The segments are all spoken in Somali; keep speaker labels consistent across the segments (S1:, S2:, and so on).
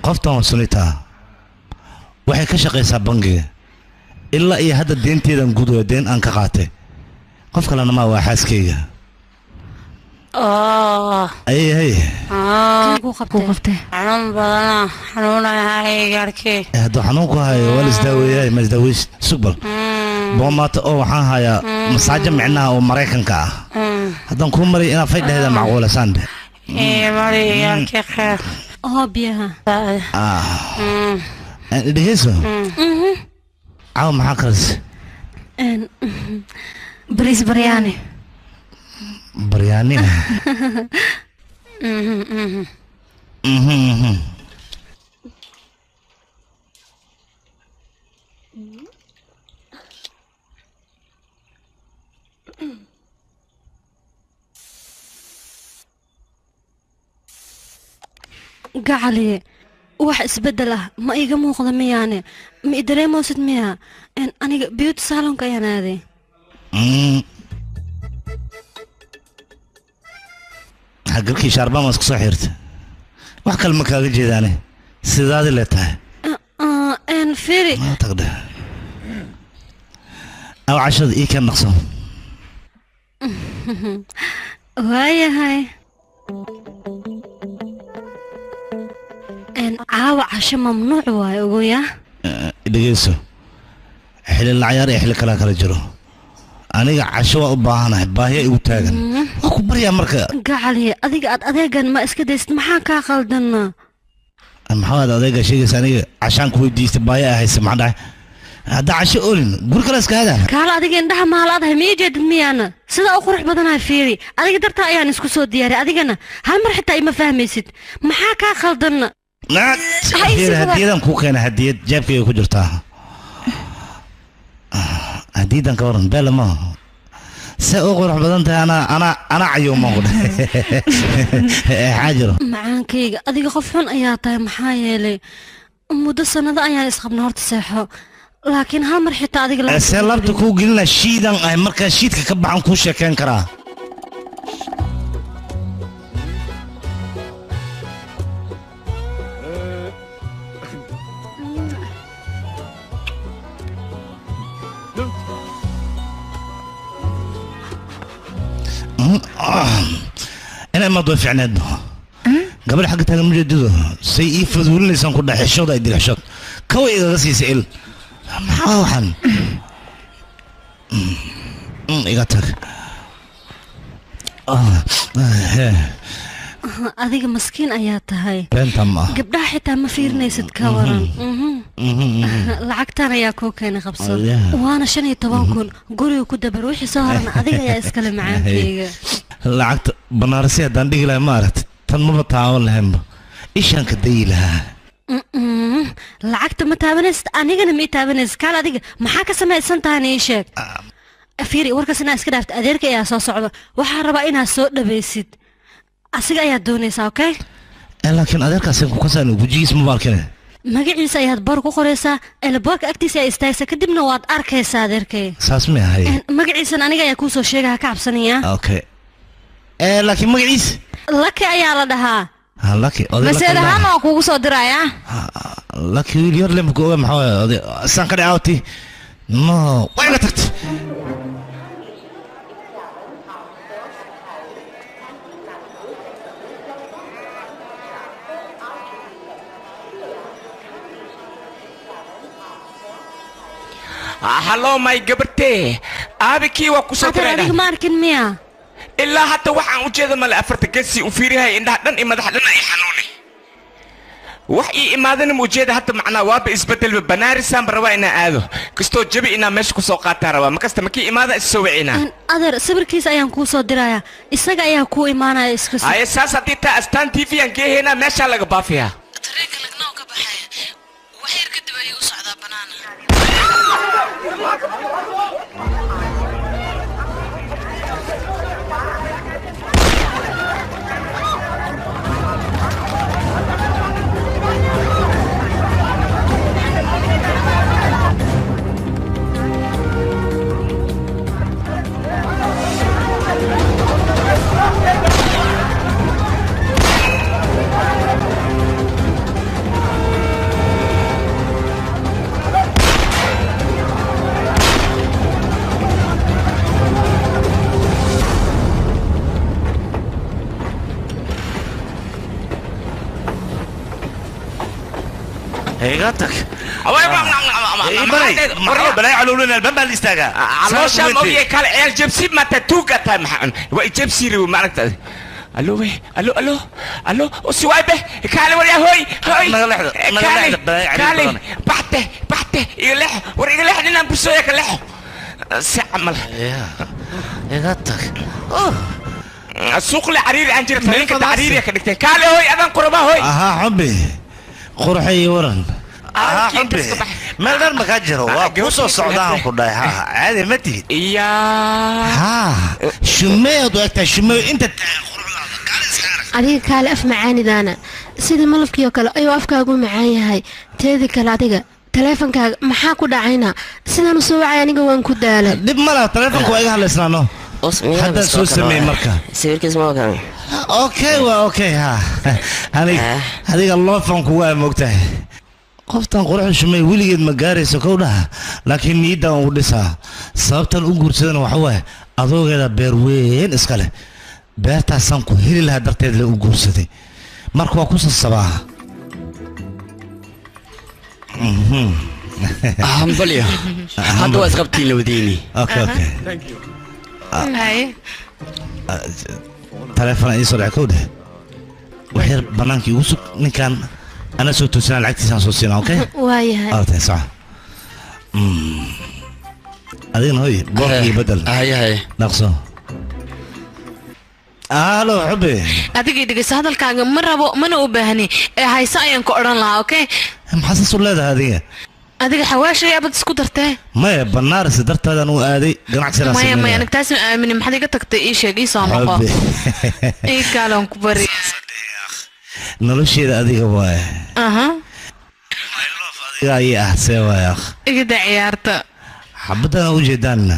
S1: Qoftan waa Sunita. Waxay ka shaqaysaa bangiga. Ilaa iyo hadda deynteedan gudayo deen aan ka qaatay. Qof kalena ma waa xaaskayga. Ay ay.
S2: Ku qabtay.
S3: Xanuun badanaa xanuunahay gaarkii.
S1: Hadduu xanuun ku hayo waa la isdaaweeyaa, ma isdaaweys sugbal. Boomaata oo waxaan hayaa masaajo micnaha oo Maraykanka ah. Haddaan kuu maray inaad fay dhahda macquula sande.
S3: Mari gaarkii kheer.
S2: Oo biyaha.
S1: Dhegeyso. Caawa maxaa karis?
S2: Bariis baryaani.
S1: Baryaani.
S2: Gacaliye, wax isbeddel ah ma iiga muuqda miyaane? Ma i dareemoosid miyaa? Aniga beauty salonka ayaan aaday.
S1: Xagalkii shaarbaan waa isku soo xirtay. Wax kale ma kaaga jeedaane. Sidaadi le tahay.
S2: Fiiri.
S1: Ma tagde. Aw cashada ii keen dhaqso.
S2: Waayahay. Caawa casho mamnuuc waayo ogoyaa.
S1: Dhegeyso. Xilli la ciyaar iyo xilli kale kala jiro. Aniga casho waa u baahanahay, baahiya igu taagan. Waa ku baryaa marka.
S2: Gacaliye, adiga aad adeegan ma iska daysid, maxaa kaa qaldan?
S1: Maxaa aad adeega sheegaysa? Aniga cashaan ku weydiistay baahiya ahaysa, maxaa dhacay? Hadda casho oolin, guri kale iska adaa.
S2: Kaala adiga indhaha maalaadahay ma ii jeedid miyaana? Sida u qurux badanahay fiiri. Adiga dartaa ayaan isku soo diyaariyay, adigana hal mar xitaa ima fahmaysid. Maxaa kaa qaldan?
S1: Hadiyadan kuu keena, hadiyad jeebkayga ku jirtaa. Hadiyadan ka waran beela maaha. Se u qurux badan tahay anaa cayuuman ku xaa jiro.
S2: Macaankayga, adiga qof xun ayaa tahay, maxaa yeelay muddo sanado ayaan isqabna horta seexo, laakiin hal mar xitaa adiga
S1: See laabta kuu gelina shiidan ah, markaa shiidka ka baxan kuu sheekeyn karaa. Inay maad way fiicneed. Gabadh xagga taagan ma jeedido say ii faduulinaysaan ku dhex xishooda ay dil xishood kawa igaga siisay il. Maxaa waxaan iga tag.
S2: Adiga maskiin ayaa tahay.
S1: Beenta ma ah.
S2: Gabdhaha xitaa ma fiirinaysid, ka waran? Lacagtan ayaa kuu keenay, qabso. Waana 15,000, guriga ku dabar, wixii soo harana adiga ayaa iskale macaankayga.
S1: Lacagta banaarasi haddaan dhigi lahay ma aragti tan maba taaban lahaynba, ishaan ka dayi lahaa.
S2: Lacagta ma taabanaysid, anigana ma ii taabanaysid. Kaal adiga maxaa ka samaysan tahan ii sheeg. Fiiri, warkaas inaa iska dhaaftid, adeerka ayaa soo socda, waxaa rabaa inaad soo dhabaysid, asiga ayaad doonaysaa, okay?
S1: Laakiin adeerkaas ku kasaan wejigiis ma arkine.
S2: Magaciisa ayaad boor ku qoraysaa, boorka agtiisa ayaa istaagaysaa, kadibna waad arkaysaa adeerkay.
S1: Saas ma ahay?
S2: Magaciisan aniga ayaa kuusoo sheegaya, ha ka cabsanaya.
S1: Okay, laakiin magaciisa
S2: Laki ayaa la dhahaa.
S1: Laki oday.
S4: Maseed ahaan waan kuugu soo dirayaa.
S1: Laki wiil yar lema ku oga, maxaa waaye oday saan ka dhacawti no way iga tagtay.
S5: Hallo may gabartee, aabikii waa ku soo
S2: adeer
S5: diray.
S2: Adiga ma arkin miya?
S5: Ilaa hadda waxaan u jeeda male, afarta gesi u fiirihay, indhaha dhan iyo madaxa dhan ay xanuunay, wax ii imaadana ma ujeeda hadda. Macnaa waaba isbedelba, banaarisaanba rabaa inaan aado, kastoo jabi inaan meesha kusoo qaataa rabaa. Makasta makii imaada is soo wicinaa.
S2: Adeer, sawirkiisa ayaan kuu soo dirayaa, isaga ayaa kuu imaanaya, iska sug.
S5: Haye, saas haddii taa Astaan TV aan geehaynaa, meeshaa laga baafiyaa.
S6: Tareenka Lagnoo ka baxaya wax yar kadib ayuu u socdaa banaana.
S1: Iga tag. Maxaa balay caloolina albaab la istaaga.
S5: Caloosha ma ogyahay kale ciyaal jabsi mata tuuga tahay maxaa waa jabsi riw maaragta. Allo we allo allo allo usiwaybe kaale waryaa hoy hoy kaale kaale baxte baxte iga leex war iga leex ninaan busooya ka leexo si camal
S1: iga tag.
S5: Suuq la cariiri aan jira tareenka cariiri ka dhigtay kaale hoy adan qurba hoy.
S1: Aha xubbi qurxay waran. Aha xubbi meel dhan ma ka jiro waa ku soo socdaan ku dhahay ha caadi ma tihid.
S5: Iyaa
S1: ha shumeed waqta shumeed inta
S7: adiga kaale af macaanidaana sida malafkii oo kale ayuu afkaagu macaan yahay. Teeda kale adiga taleefankaaga maxaa ku dhacayna sidaan u soo wacay aniga waan ku daalay.
S1: Dib ma laha taleefanku waa iga hadlaysnaano hadda soo sameey marka
S8: sawirkiis ma kan.
S1: Okay waa okay ha adiga loofanku waa moogtahay qoftan quruxda shumay weligeed ma gaarayso kow dhaha laakiin niyaddan ugu dhisaa sababtan u guursadana waxa waaye adoogeeda beer weyn iska leh beertaasaan ku heli lahaa darteed la u guursaday marka waa ku sasabaa.
S9: Hambalyo hadda waa isqabtiin labadiini.
S1: Okay okay
S6: thank you.
S1: Taleefon ii soo dhacay kow dheh wax yar bannaankii igu sug ninkan أنا سويت سنة العكس سنة سنة أوكي؟
S7: وايها.
S1: أوكي صح. هذين هوي بوركي بدل.
S9: هاي هاي.
S1: نقصه. ألو حبي.
S6: أديك دقيقة هذا الكلام مرة بو من أبهني هاي ساين كورن لها أوكي؟
S1: محسس ولا هذه.
S6: أديك حواشي يا بس كدرته.
S1: ما بنارس درت هذا نو هذه قناع سلاسل.
S6: ما أنا كتاسم من محد قتك إيش إيش صامقة. إيه كلام كبري.
S1: nolosheeda adiga waaye.
S6: Aha.
S1: Adiga ayay ah see waay akh.
S6: Iga daa ciyaarta.
S1: Xabaddan u jeedaanna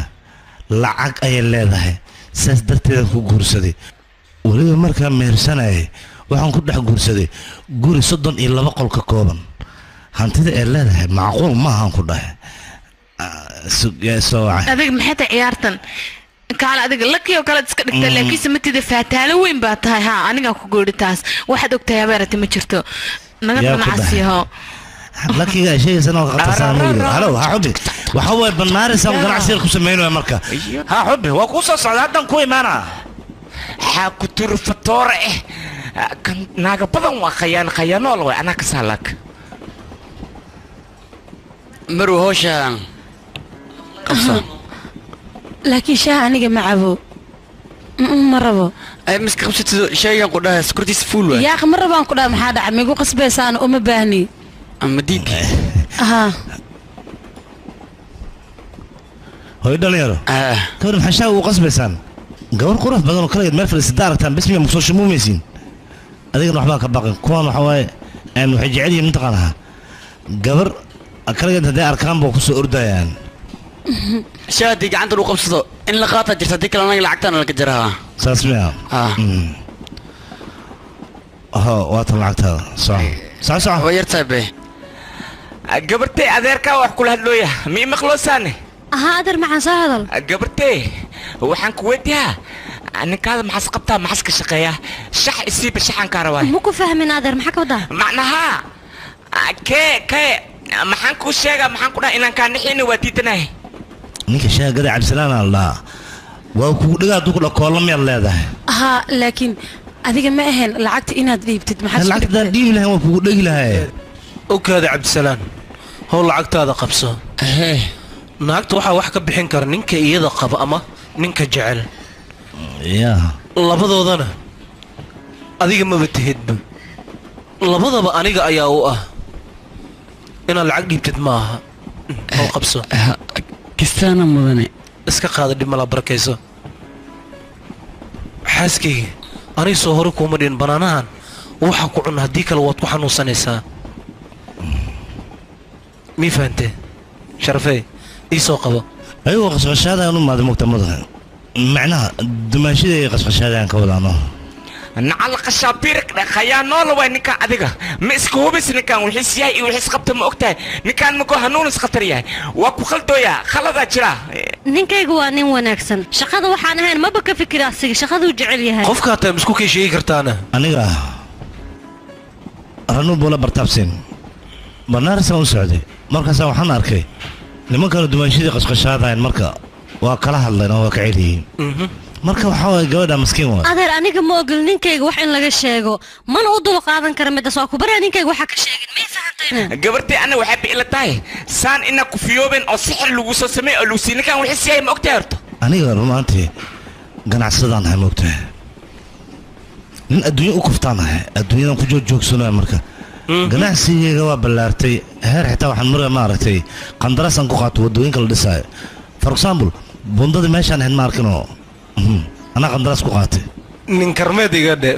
S1: lacag ayay leedahay saas darteeda ku guursaday weliba markaan mehersanayay waxaan ku dhex guursaday guri 32 qol ka kooban hantida ay leedahay macquul maahan ku dhahay soo wacay.
S6: Adiga maxay tahay ciyaartan kaale adiga lakii oo kale iska dhigtay laakiinse matida faataalo weyn baa tahay ha aniga ku goori taas waxaad ogtahay habeerati ma jirto naga dhanacsiiho
S1: lakiga sheegaysan oo qatarsan halo ha xubbi waxa way banaaraysan ganacsiga ku sameynaya marka ha xubbi waa ku soo socda haddan ku imaana
S5: ha ku tur fatoor eh kan naaga badan waa khayaan khayaanool way anaa ka saalak
S9: maru hawshan qabso.
S3: Laakiin shaaha aniga ma cabo ma rabo.
S9: Ay miska qabsatid shaygan ku dhahay sokortiis fuul waay.
S3: Yaaq ma rabaan ku dhahay maxaa dhacay migu qasbaysaan uma baahni.
S9: Ama diid.
S3: Aha.
S1: Hooy dhalinyaro. Gabar maxaa shaaha ugu qasbaysaan? Gabar qurux badan oo kaligeed meel fadhiisata aragtaan bes miyaa makusoo shumuumaysiin? Adigana waxbaa ka baqin kuwan waxa waaye waxay jecel yihiin mataqaanaa gabar kaligeed hadday arkaan baa kusoo ordayaan.
S9: Shaadi gacanta lagu qabsado in la qaata jirta haddii kale anaga lacagtaana laga jaraha.
S1: Saas miya? Ho waatan lacagtaada soco soco soco.
S9: Waa yartahay be.
S5: Gabartay adeerkaa wax kula hadlooya ma ii maqloosaane?
S2: Aha adeer maxaan soo hadal.
S5: Gabartay waxaan ku weydiyaa ninkaada maxaas qabtaa maxaas ka shaqeeyaa shax isiiba shaxaan kaa rabaa.
S2: Ma ku fahmin adeer maxaa ka wadaa?
S5: Macnaha kee kee maxaan kuu sheegaa maxaan ku dhaha inaan kaa nixina waa diidanahay.
S1: Ninka shaagada Cabdisalaan la dhahaa waa kugu dhagaa hadduu ku dhaho koolo miyaad leedahay?
S3: Haa laakiin adiga ma ahayn lacagta inaad dhiibtid maxaad
S1: lacagta dhiibi lahayn waa kugu dhegi lahay.
S10: Okaada Cabdisalaan how lacagtaada qabso. Naagta waxaa wax ka bixin kara ninka iyada qaba ama ninka jecel.
S1: Yaa
S10: labadoodana adiga maba tihidba labadaba aniga ayaa u ah inaad lacag dhiibtid ma aha. How qabso.
S9: Kistaana mudane
S10: iska qaada dhib mala barakayso. Xaaskayga aniga soo hore kuuma dhihin banaanahan waxa ku cun haddii kale waad ku xanuunsanaysaa. Mii fahantee sharafey ii soo qabo.
S1: Ayuu qasqashaadaan u maaday mugta madaxa macnaha dumaashida ay qasqashaadaan ka wadaano.
S5: Nacal qashabiirk khayaanool waay ninkan adiga ma iska hubis ninkan wixiis yahay iyo wixiis qabta ma ogtahay ninkan makoo hanuun is khatar yahay waa ku khaldooyaa khaladaa jira.
S2: Ninkaygu waa nin wanaagsan shaqada waxaan ahayn maba ka fikira asiga shaqaduu jecel yahay.
S10: Qofkaa tahay misku kay sheegi kartaana?
S1: Aniga Ranu Bola Bartaabsin Banaarsan u socday markaasaan waxaan arkay nimankanu dumaanshadii qashqashaadahayn marka waa kala hadleen oo waa ka celiyiin marka waxaa waaye gabadha maskiin waay
S2: adeer aniga ma ogol ninkayga wax in laga sheego mana u dul qaadan kara midaas waa ku baryaa ninkayga waxa ka sheegin may fahanteen
S5: gabartii ana waxay bi ila tahay saan ina ku fiyoobeen oo sixir lagu soo sameey oo lagu sii ninkan wixii siiyay ma ogtahay horta
S1: aniga rumaantii ganacsadaan ahay ma ogtahay nin adduunyo u kuftaan ahay adduunyadan ku joogjoogsanaya marka ganacsigayga waa ballaartay heer xitaa waxaan maraya maaragtay qandaraas aan ku qaato waddooyinka la dhisaayo for example bundadii meeshaan ahayd ma arkinoo anaa qandaraas ku qaatay
S10: nin karmeed iga dhe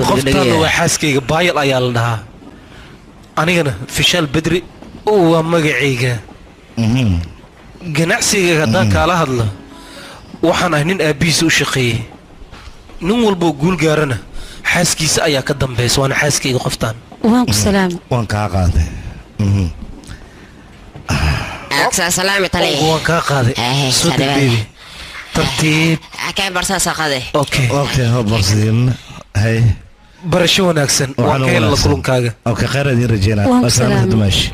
S10: qoftaana waa xaaskayga baayal ayaa la dhahaa anigana fishaal bedri waa magacayga ganacsigayga haddaan kaala hadlo waxaan ahay nin aabbihiisa u shaqeeyey nin walboo guul gaarana xaaskiisa ayaa ka dambaysa waana xaaskayga qoftaan
S3: waan ku salaamay
S1: waan kaa qaaday
S10: waan kaa qaaday soo deg bebi tartiib okay
S1: okay borsiin hay
S10: barasho wanaagsan waan ka helna kulankaaga
S1: okay khayr idin rajeynaa wasalaamada dumaashi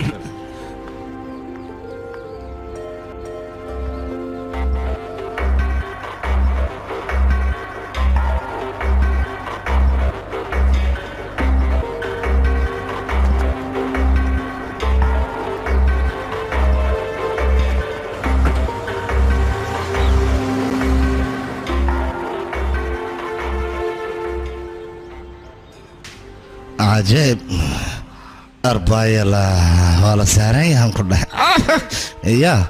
S1: عجيب أربعة لا ولا سارين هم كلها يا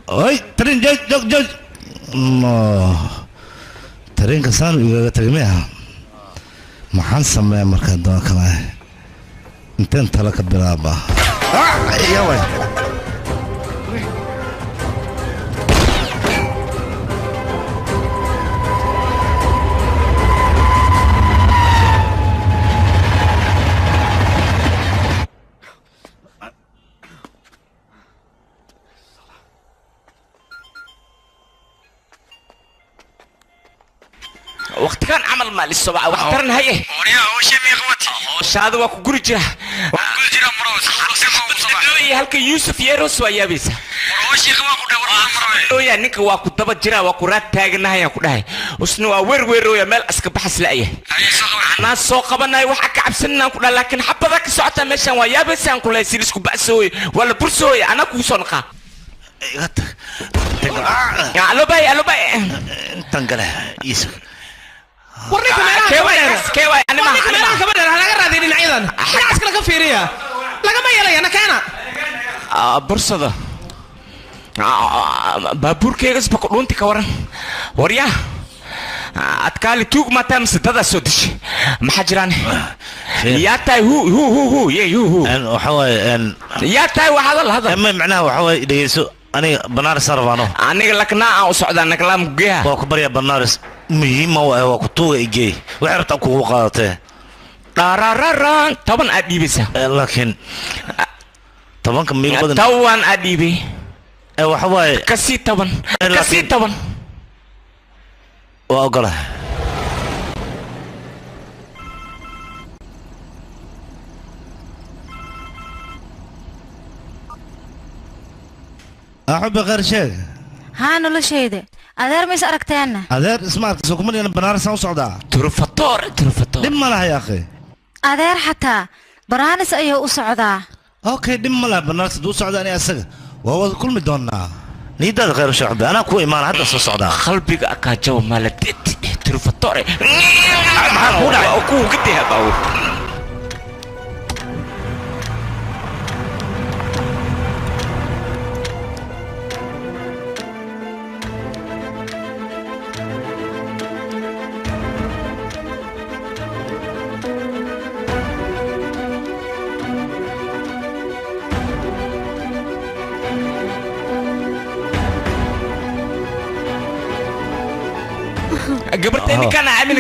S1: أي ترين جوج جوج جوج ما ترين كسان يقول تجميعها ما حنسمع مركز دوا كمان انتين تلك بلابا يا وين
S5: وقت كان عمل مال الصباح واحترن هي هذا واكو قري جرا halka Yusuf Yeros waa yaabaysa ya ninka waa ku daba jira waa ku raad taaganahay ku dhahay usna waa werwerooya meel iska baxas la'ya anaa soo qabanay waxa ka cabsanaa ku dhahay laakiin xabada ka socota meeshan waa yaabaysa aan ku leeyahay si isku ba'sooy wala bursooy anaa kugu soo naqaa alo bay alo bay
S1: intan gale Yusuf
S8: laga raadiy dhinacyadan dhinacaas kale ka fiiriya lagama yeelaya keena
S5: bursada baabuurkeyga isba ku dhuunti ka waran waryaa adkaali tuug maataa mise dadaa soo dishay maxaa jiraan yaa tahay hu hu hu hu yey hu hu
S1: waxa waaye
S5: yaa tahay waa hadal hadal
S1: ma macnaha waxa waaye dhegeyso aniga banaaris arbaano
S5: aniga laknaa aan u socdaa naklaam geeha
S1: waa ku baryaa banaaris muhiima waa waa ku tuuga igey waxay rabtaa kugu qaadatee
S5: dhaarararaan 10 aad dhiibaysaa
S1: laakiin 10ka miil badan
S5: 10 aad dhiibay
S1: waxa waaye
S5: kasii 10 kasii 10 waa ogolahay
S1: أحب غير شيء
S4: ها noloshayda adeer ma is aragteena
S1: adeer isma arkayso kuma dhigana banaaris aan u socdaa
S5: turfatoor turfatoor
S1: dhib ma laha ya akhi
S4: adeer xataa baraanis ayuu u socdaa
S1: okay dhib ma laha banaaris hadduu u socdaa ani asaga waa wada kulmi doonaa niidaada khayr u sheexbe anaa kuu imaana hadda soo socdaa
S5: qalbiga akaajaba maaladid turfatoore maxaa kuu dhacay kuu gadiha baabuur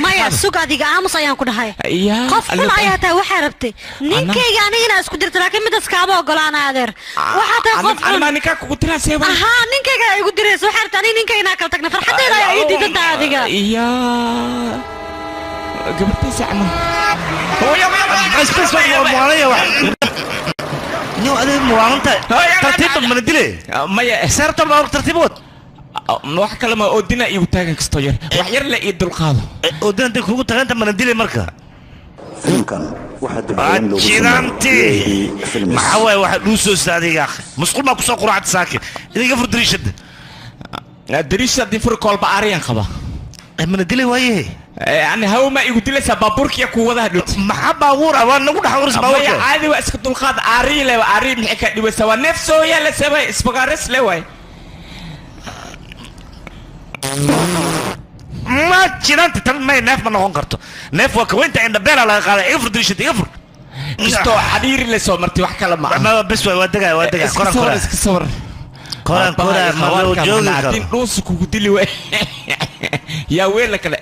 S2: maya sug adiga aamus ayaan ku dhahay qof xun ayaa tahay waxaa rabtay ninkayga aniga inaa isku dirto laakiin midaas kaama ogolaana adeer waxaa tahay qof xun ahaa ninkayga ayaa igu diraysa waxaa rabtay aniga ninkayga inaa kala tagna farxaddeeda ayaa ii diidan tahay adiga
S5: Gabartiisa camal.
S1: Bas bas waa wax. Niyo adiga muwaanta. Tartiib mana dile.
S5: Maya
S1: seerta ma tartiibood.
S5: Wax kale ma oodina igu taagan kasto yar. Wax yar la ii dulqaado.
S1: Oodina inta kugu taaganta mana dile marka.
S11: Filimkan waxaa dibadda loogu sameeyay
S1: maxaa waaye waxa dhuu soo saadiga akhi musqul ma ku soo quraacad saaki idiga fur dariishada
S5: dariishada dii fur kolba aariyan qaba
S1: mana dilay waaye
S5: yani hawo ma igu dilaysaa baabuurkiya ku wadaha dhut
S1: maxaa baabuur ah waa nagu dhex uris baabuurka
S5: maya caadi waa iska dulqaad aariyi le aariyi maxay ka dhibaysaa waa neef soo yaala sabay isbagaares le waay
S1: ma jiranta tan may neef ma noqon karto neef waa kaweynta indhabeela laga qaaday iga fur dariishada iga fur
S5: kastoo xadhiiri la soo martay wax kale ma
S1: aha bes waay waa degaya waa degaya koran koran
S5: iska sawir
S1: koran koran ma loo joogi karo
S5: din dhuusu kugu dili waay yaa weela kale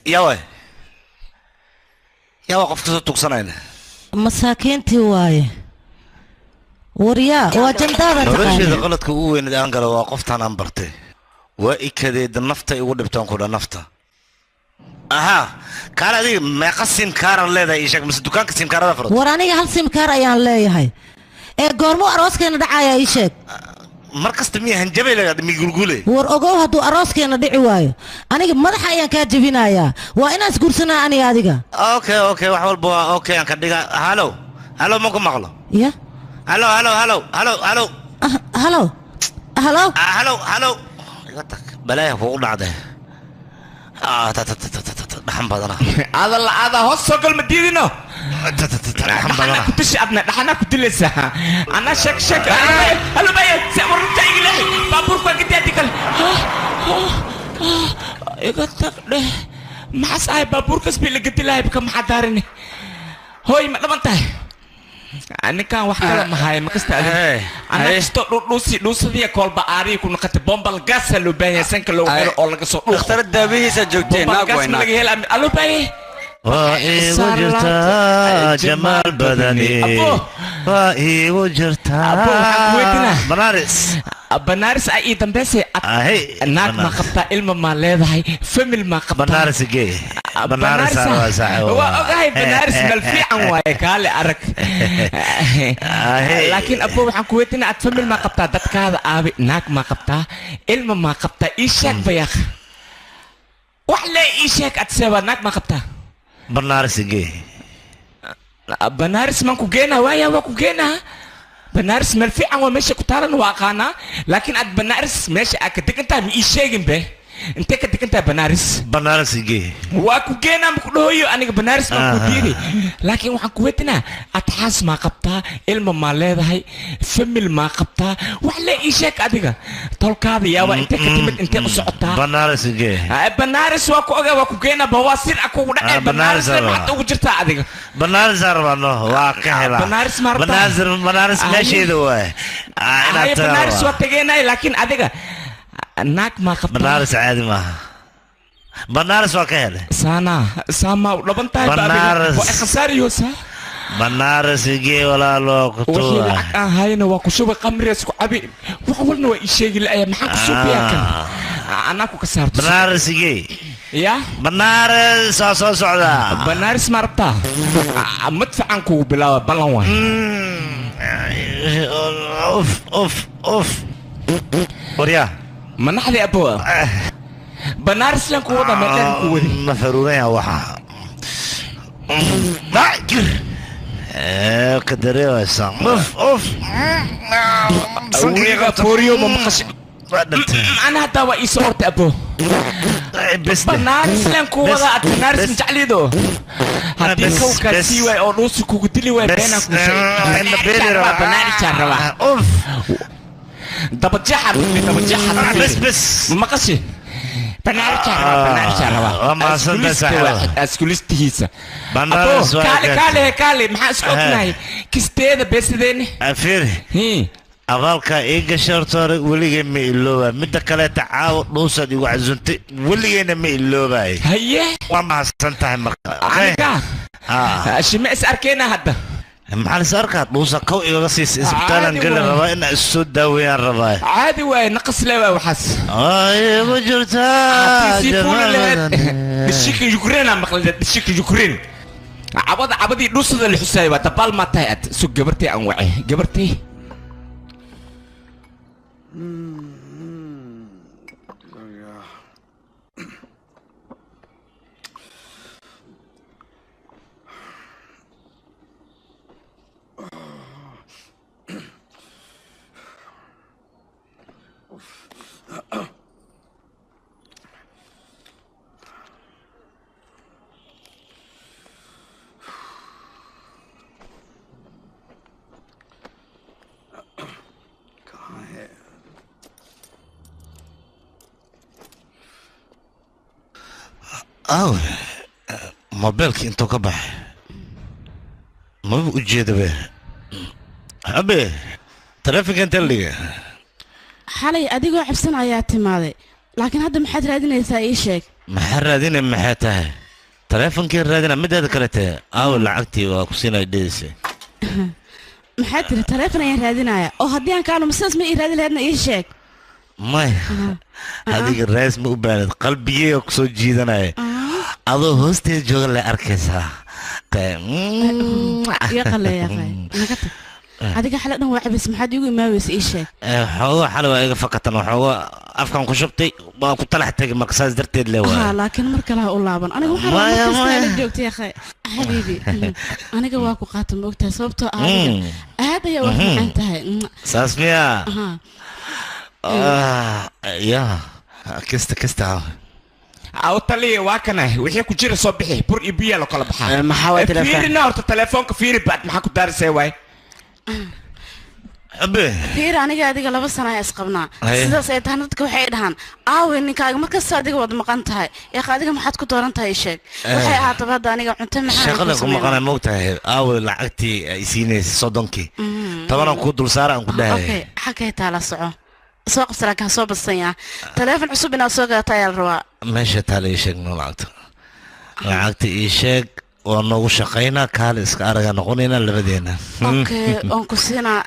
S1: yawa yawa qofka soo tugsanayna
S12: masaakiintii waaye waryaa waa jandaada
S1: nolosheeda qaladka ugu weyneed aan galo waa qoftaan aan bartay waa ikadeeda nafta igu dhibtaan kudha nafta ahaa kaar adiga meeqa simkaaran leedahay ii sheeg mise dukaanka simkaarada furata
S12: war aniga hal simkaar ayaan leeyahay ee goormuu arooskeena dhacaya ii sheeg
S1: mar kasta miya hanjabay leedahay migulgule
S12: war ogow hadduu arooskeena dhici waayo aniga madaxa ayaan kaa jebinayaa waa inaan isguursanaa aniga adiga
S1: okay okay wax walba waa okay aan ka dhiga halo halo ma ku maqlo
S12: ya
S1: halo halo halo halo halo
S12: halo halo
S1: halo halo iga tag balaaya kugu dhacday dhaxan badana
S5: ada la ada hoos soo gal ma diidino dhaxana ku dishi adna dhaxana ku dilaysaa ana shak shak halo maya warunta iga leexi baabuurka waa gadiyaadi kale iga tag dheh maxaas ahay baabuurkaas bay la gedi lahay ka maxaa daarini hooy ma dhaban tahay ninkan wax kale ma hayo makasta ana kasto dhuusi dhuusadiya koolba aariya ku noqotay bombal gaasa loo baahan yahay sanka loogu xiro oo laga soo dhuuqo
S9: dhakhtar daawihiisa joogtee naag
S5: bombal gaas ma laga hela aloo baahan
S1: waa iigu jirtaa jamaal badani waa iigu jirtaa banaaris
S5: banaaris ay ii dambeysay naag ma qabtaa ilma ma leedahay famil ma qabtaa
S1: banaaris gee banaaris
S5: waa ogahay banaaris meel fiican waaye kaale arag laakiin abo waxaan ku weydiinaa aad famil ma qabtaa dadkaada aabi naag ma qabtaa ilma ma qabtaa ii sheeg bayaaq wax lee ii sheeg ad seeba naag ma qabtaa
S1: banaaris gee
S5: banaaris maan ku geenaa waaya waa ku geenaa banaaris meel fiican waa meesha ku taalan waa aqaanaa laakiin aad banaaris meesha aad ka degan tahay ma ii sheegin be intee ka degan tahay banaaris
S1: banaaris gee
S5: waa ku geenaa ma ku dhahoyo aniga banaaris baan ku diidi laakiin waxaan ku weydiinaa adxaas maa qabtaa ilma maa leedahay famil maa qabtaa wax lee ii sheeg adiga tolkaada yaaba intee ka timid intee u socotaa
S1: banaaris gee
S5: banaaris waa ku ogaa waa ku geenaa bawaasiir a kugu dhacay banaaris maxaad ugu jirtaa adiga
S1: banaaris arbano waa ka helaa
S5: banaaris ma rabtaa
S1: banaaris meesheeda waay
S5: banaaris waa tageenay laakiin adiga naag ma qabtaa
S1: banaaris caadi maaha banaaris waa ka helay
S5: saana saama u dhaban tahay
S1: Banaaris.
S5: waa khasaariyoosaa
S1: banaaris gee walaalo ku
S5: wixii
S1: tuura
S5: lacag aan hayna waa ku shubay qamriga isku cabi wax walna waa ii sheegi la'aya maxaan ku suubiyaa kan anaa ku kasaarto
S1: banaaris gee
S5: ya
S1: banaaris waa soo socdaa
S5: banaaris ma rabtaa madfacan kugu bilaaba ballan waay
S1: uf uf uf waryaa
S5: manaxdii abo banaaris lan ku wada meeqeen ku wadi
S1: ma faruuraya waxa jir ka dareemaysa uf uf
S5: weliga fooriyo ma maqashay ana haddaa waa ii soo ortay abo banaaris lan ku wada aad banaaris majeclido haddii kawkaa sii waay oo dhuusi kugu dili waay beenaan kuu sheegay banaarisaan rabaa
S1: uf
S5: dabajaxa dabajaxa
S1: bes bes
S5: ma maqashay banaarisaan rabaa banaarisaan rabaa
S1: Waa mahadsantahay saaxiibada.
S5: askulistihiisa
S1: Banaaris waa
S5: kaale
S1: gaartay.
S5: kaale kaale maxaa isku ognahay kisteeda beesideeni
S1: fiiri Abaalkaa ii gashay horta hore weligay ma ilooba. Midda kaleeta caawa dhuusaad igu casuntay weligayna ma iloobaay.
S5: Haye
S1: waa mahadsan tahay marka.
S5: Aniga shima is arkeenaa hadda.
S1: Maxaa lis arkaa dhuusa kow igaga siisa isbitaalan geli rabaa inaa is soo daaweeyaan rabaa.
S5: Caadi waaye naqas le waa waxaas.
S1: Ay ma jirtaa.
S5: Dhishika Ukraine aan maqlay dhishika Ukraine. Cabada cabadii dhuusada la xusaayay waa dabaal ma tahay ad sug gabartay aan wacay gabartay.
S1: Aw mobilkii intuu ka baxay maba u jeedabe. Abe taleefanka intee la dhigay?
S3: Xalay adigoo cabsan ayaa timaaday, laakiin hadda maxaad raadinaysaa ii sheeg.
S1: Maxaa raadinay maxay tahay? Taleefankii raadina mideeda kalete aaw lacagtii waa ku siinay dhidaysa.
S3: Maxaad tiri taleefan ayaan raadinaya oo haddii aan kaalumo sidaas ma ii raadin lahaydna ii sheeg.
S1: Maya adiga raas ma u baanad qalbigeyga ku soo jiidanaya adoo hoosteeda jooga la arkaysaa.
S3: Adiga xale dhan waa cabays maxaad iigu imaaweysa ii sheeg.
S1: Xoogo xale waa iga fakatan waxoogo afkan ku shubtay waa ku talax tegay marka saas darteed le waay.
S3: Laakiin mar kale ha u laaban aniga waxaan rabaa markasta la joogtay akhay xabiibi. Aniga waa ku qaata ma ogtahay sababtoo ah adiga aad ayaa wax macaan tahay.
S1: Saas miyaa? Ya kista kista
S5: aw taliya waa kana wixii ku jira soo bixi bur iyo biyo la kala baxaa.
S9: Maxaa waay telefoon?
S5: Fiirina horta telefoonka fiiri baad maxaa ku daarisay waay.
S1: Abe
S3: fiir aniga adiga 2 sano ayaa isqabnaa sidaas ay tahay dadka waxay dhahaan aawe ninkaaga markasta adiga wad maqan tahay ee adiga maxaad ku dooran tahay sheeg. Waxay ahaataba hadda aniga cunto maxaa
S1: shaqada ku maqanay ma ogtahay aawe lacagtii ay siinaysay 30kii 10 ku dul saar aan ku dhahay.
S3: Okay xagee taala soco soo qabsana kan soo badsanyaa taleefon cusub inaad soo gadataa ayaa la rabaa.
S1: Meesha taala ii sheeg noo lacagta lacagta ii sheeg waa noogu shaqaynaa kaale iska aragaa noqonaynaa labadeena.
S3: Okay waan ku siinaa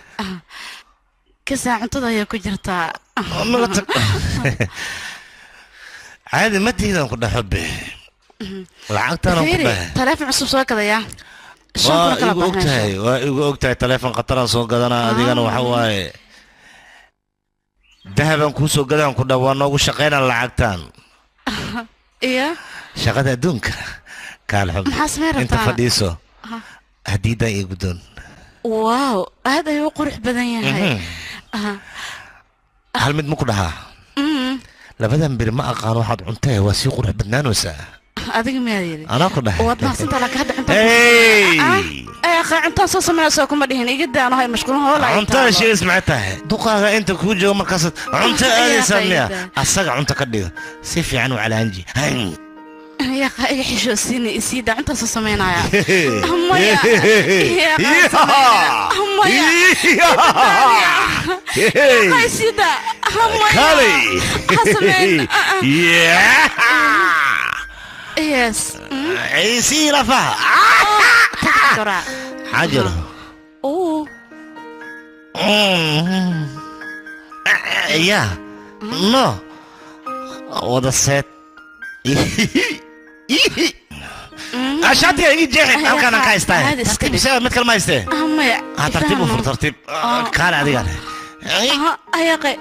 S3: kasaa cuntada ayaa ku jirtaa.
S1: Caadi ma tihidan ku dhaxo be lacagtaana ku dhahay
S3: taleefon cusub soo gadayaa.
S1: Waa igu ogtahay waa igu ogtahay taleefon khataraan soo gadanaa adigana waxa waaye dahaban kuu soo gadaan ku dhaa waa noogu shaqaynaa lacagtaan.
S3: Iyo
S1: shaqada adduunka kaal xub inta fadhiiso hadiidan iigu doon.
S3: Waaw aad ayuu u qurux badan yahay.
S1: Hal mid ma ku dhahaa labadan bir ma aqaan waxaad cuntay waa sii qurux badnaanaysaa.
S3: Adiga miyaa yidhi?
S1: Anaa ku dhahay.
S3: Waad mahadsantahay laakiin hadda cuntaan akhay cuntaan soo sameynayso kuma dhihin iga daano hay mashquulin hool ay
S1: cuntada sheegis maxay tahay duqaaga inta kuu joogo markaasaad cunto aadaysaa miya asaga cunto ka dhigo si fiican u calaanji.
S3: يا اخي xishoosiin isiida cunta soo sameynaya. Maya maya isiida
S1: maya
S3: hasameyn. Yes
S1: عيسي رفع حجر.
S3: اوه
S1: يا نو وضع السيت عشان تيجي جحد halkan aan ka haystaa tartiib isaga mid kale ma haystee ha tartiib u fur tartiib kaale adiga
S3: ayaaqe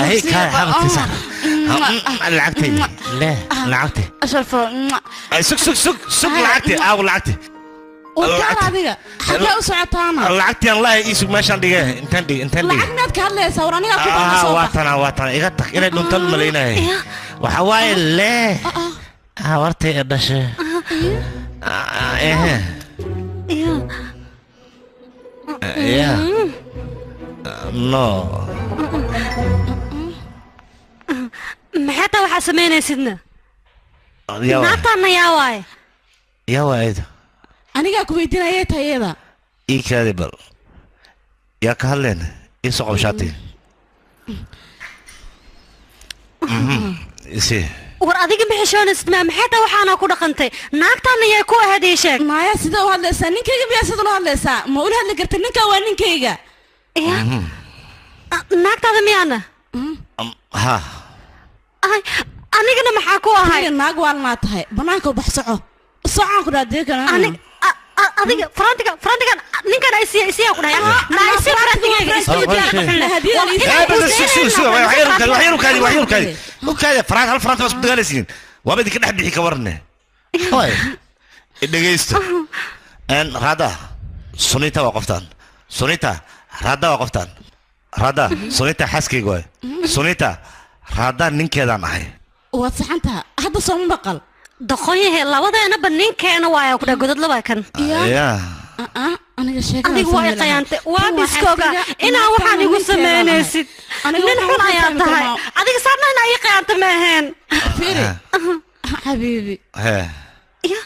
S1: ahi kaale xabadkiisa lacagtay le lacagtay
S3: asharfo
S1: sug sug sug sug lacagtay aaw lacagtay
S3: warkaan adiga xagee u socotaana
S1: lacagtii aan lahay ii sug meeshaan dhige intaan dhige intaan dhige
S3: lacag miyaad ka hadlaysaa war anigaa ku baana soo
S1: waa tana waa tana iga tag inay dhuntan malaynaya waxa waaye le habartay ee dhashay ya no
S2: maxay taa waxaa samaynaysidna naagtaana yaa waaye
S1: yaa waayda
S3: anigaa ku weydiinayay tahay iyada
S1: ii kaadi bal yaa ka hadleen Ii soo qabo shaati. Isi.
S2: War adiga ma xishoonaysid maa maxay tahay waxaana ku dhaqantay naagtaana yay ku ahayd ii sheeg
S3: maya sida u hadlaysaa ninkayga miyaa sida ula hadlaysaa ma ula hadli karta ninkaa waa ninkayga
S2: ya naagtaada miyaana
S1: ha
S2: ay anigana maxaa ku ahay
S3: naag waalnaa tahay banaanka u bax soco socaan ku dhaadee kana
S2: adiga farantiga farantigan ninkan ay siya ku dhahay na ay siya farantigayga
S1: waxyar ukaadi faraan hal faranta bas ku dagaalaysiin waaba idinka dhex bixi ka warne hoy dhegeysto en raada sunita waa qoftaan sunita raada waa qoftaan raada sunita xaaskayga waay sunita raada ninkeedaan ahay
S3: waad saxantaha hadda sooma maqal
S2: doqonyahe labadeenaba ninkeena waaya ku dhahay godad laba kan
S1: ya
S3: aniga sheekada
S2: adigu waa qayaantay waa biskooga inaa waxaan igu sameynaysid nin xun ayaa tahay adiga saarna inaa ii qayaanta ma ahayn
S3: fiiri xabiibi
S1: hee
S2: ya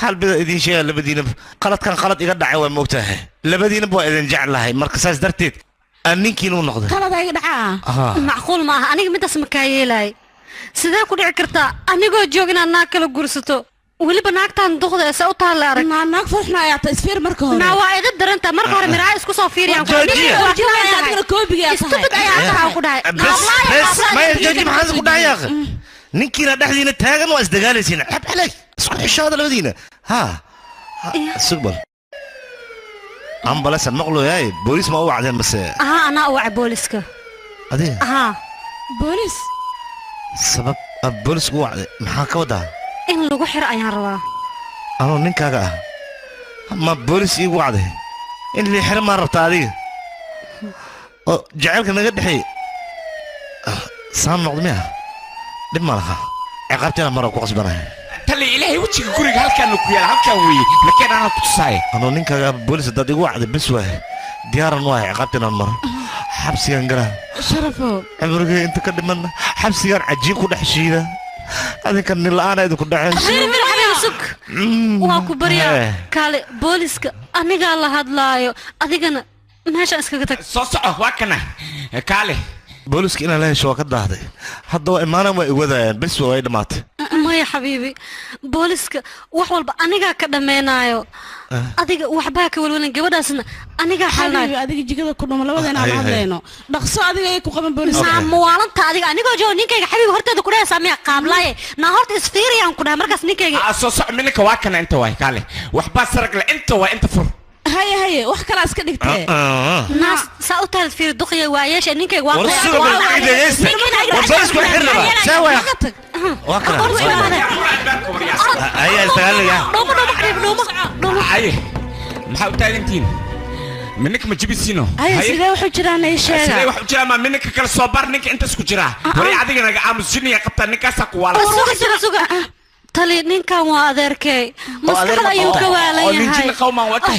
S1: hal bida idin sheega labadiinaba qaladkan qalad iga dhacay waa moogtahay labadiinaba waa idin jeclahay marka saas darteed aan ninkiin u noqday
S3: qalad iga dhacaa
S2: macquul ma aha aniga midaas ma kaa yeelay sidee ku dhici kartaa anigoo joog inaad naag kala guursato weliba naagtaan duqda ee u taal arag
S3: naa naag farxna ayaa ta isfiir marka hore
S2: naa waa idin daranta marka hore miraa isku soo fiiriyaan
S3: adigana koobiga ayaa tahay
S2: stupid ayaa tahay ku dhahay
S1: bas maya jooji maxaa ku dhacay yaaqe ninkiina dhexdiina taagan waa isdagaalaysiin xab xalay isku xishoada labadiina ha sugbal ambalasa maqlo yaay booliis ma u wacdeen mase
S2: aha anaa u wacay booliiska
S1: adiga
S2: aha
S3: booliis
S1: sabab aad booliisku u wacday maxaa ka wadaa
S2: in lagu xiro ayaan rabaa
S1: anuu ninkaaga ah ma booliis iigu wacday in lii xiro maa rabtaa adiga oo jacaylka naga dhexeey saan noqdo miya dhib ma laha ciqaabteena mara ku qasbanaya
S5: tali ilaahay wejiga guriga halkaan ku yaal halkaan weeye lakeen anaa ku tusaay
S1: anuu ninkaaga booliis haddaad igu wacday bes waaye diyaaran u ahay ciqaabteenaan maro xabsigaan galaa
S3: sharafow
S1: cimrigay inta ka dhiman xabsigaan cajiin ku dhex shiida adinka nin la'aana idinku dhexayso
S2: sug waa ku baryaa kaale booliska anigaa la hadlaayo adigana meeshaan iskaga tag
S5: soo soco waa kana kaale
S1: booliska inaan la hesho waa ka daahday hadda waa imaanaan waa iwadaayaan bes waa ay dhammaatay
S2: maya xabiibi booliska wax walba anigaa ka dhammaynaayo adiga waxbaa ka walwalan gabadhaasna anigaa xalnayo
S3: xabiibi adiga jikada ku dhumo labadeena aan hadlayno dhaqso adiga ay ku qaban booliska
S2: naa muwaalanta adiga anigoo joogo ninkayga xabiibi horteeda ku dhahaysaa miya qaablaaye naa horta isfiiriyaan ku dhahay markaas ninkayga
S5: soo soco minka waa kana inta waay kaale waxbaa saragle inta waa inta fur
S3: haye haye wax kala iska dhigtee
S2: naas saa u taal fiir duqiya waayeesha ninkayga waa
S1: war suga bal dhegeysta war booliisku xir rabaa saa waaya waa kana ayaa isdagaalaya
S2: dhumo dhumo xabiib dhumo dhumo
S5: haye maxaa u taagantihiin minka ma jibisiino
S3: haye sidee wuxuu jiraan ii sheega
S5: sidee wuxuu jiraa ma minka kala soo bar ninka intaas ku jiraa wari adiga naga aamus jiniya qabtaa ninkaasaa ku waala
S2: suga suga suga tali ninkan waa adeerkay maskaxda ayuu ka waalan yahay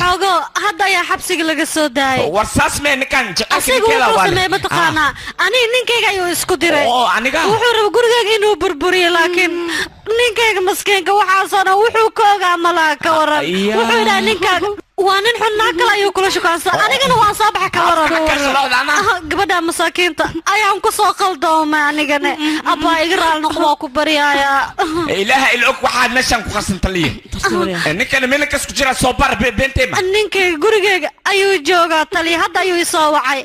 S2: xoogo hadda ayaa xabsiga laga soo daayay
S5: war saas mee ninkan
S2: asiga wuxuu sameeyey mataqaanaa aniga ninkayga ayuu isku diray wuxuu raba gurigayga inuu burburiyo laakiin ninkayga maskiinka waxaasoo dhan wuxuu ka ogaa malaha ka waran wuxuu yidhaha ninkaan waa nin xun naag kale ayuu kula shukaansan anigana waan soo baxa ka waran gabadha masaakiinta ayaan ku soo qaldoomay anigane abbaa iga raali noqo waa ku baryaaya
S5: ilaaha ila og waxaad meeshaan ku qarsan taliye ninkana meelankaas ku jiraa soo bar beenteema
S2: ninkayga gurigayga ayuu joogaa taliye hadda ayuu isoo wacay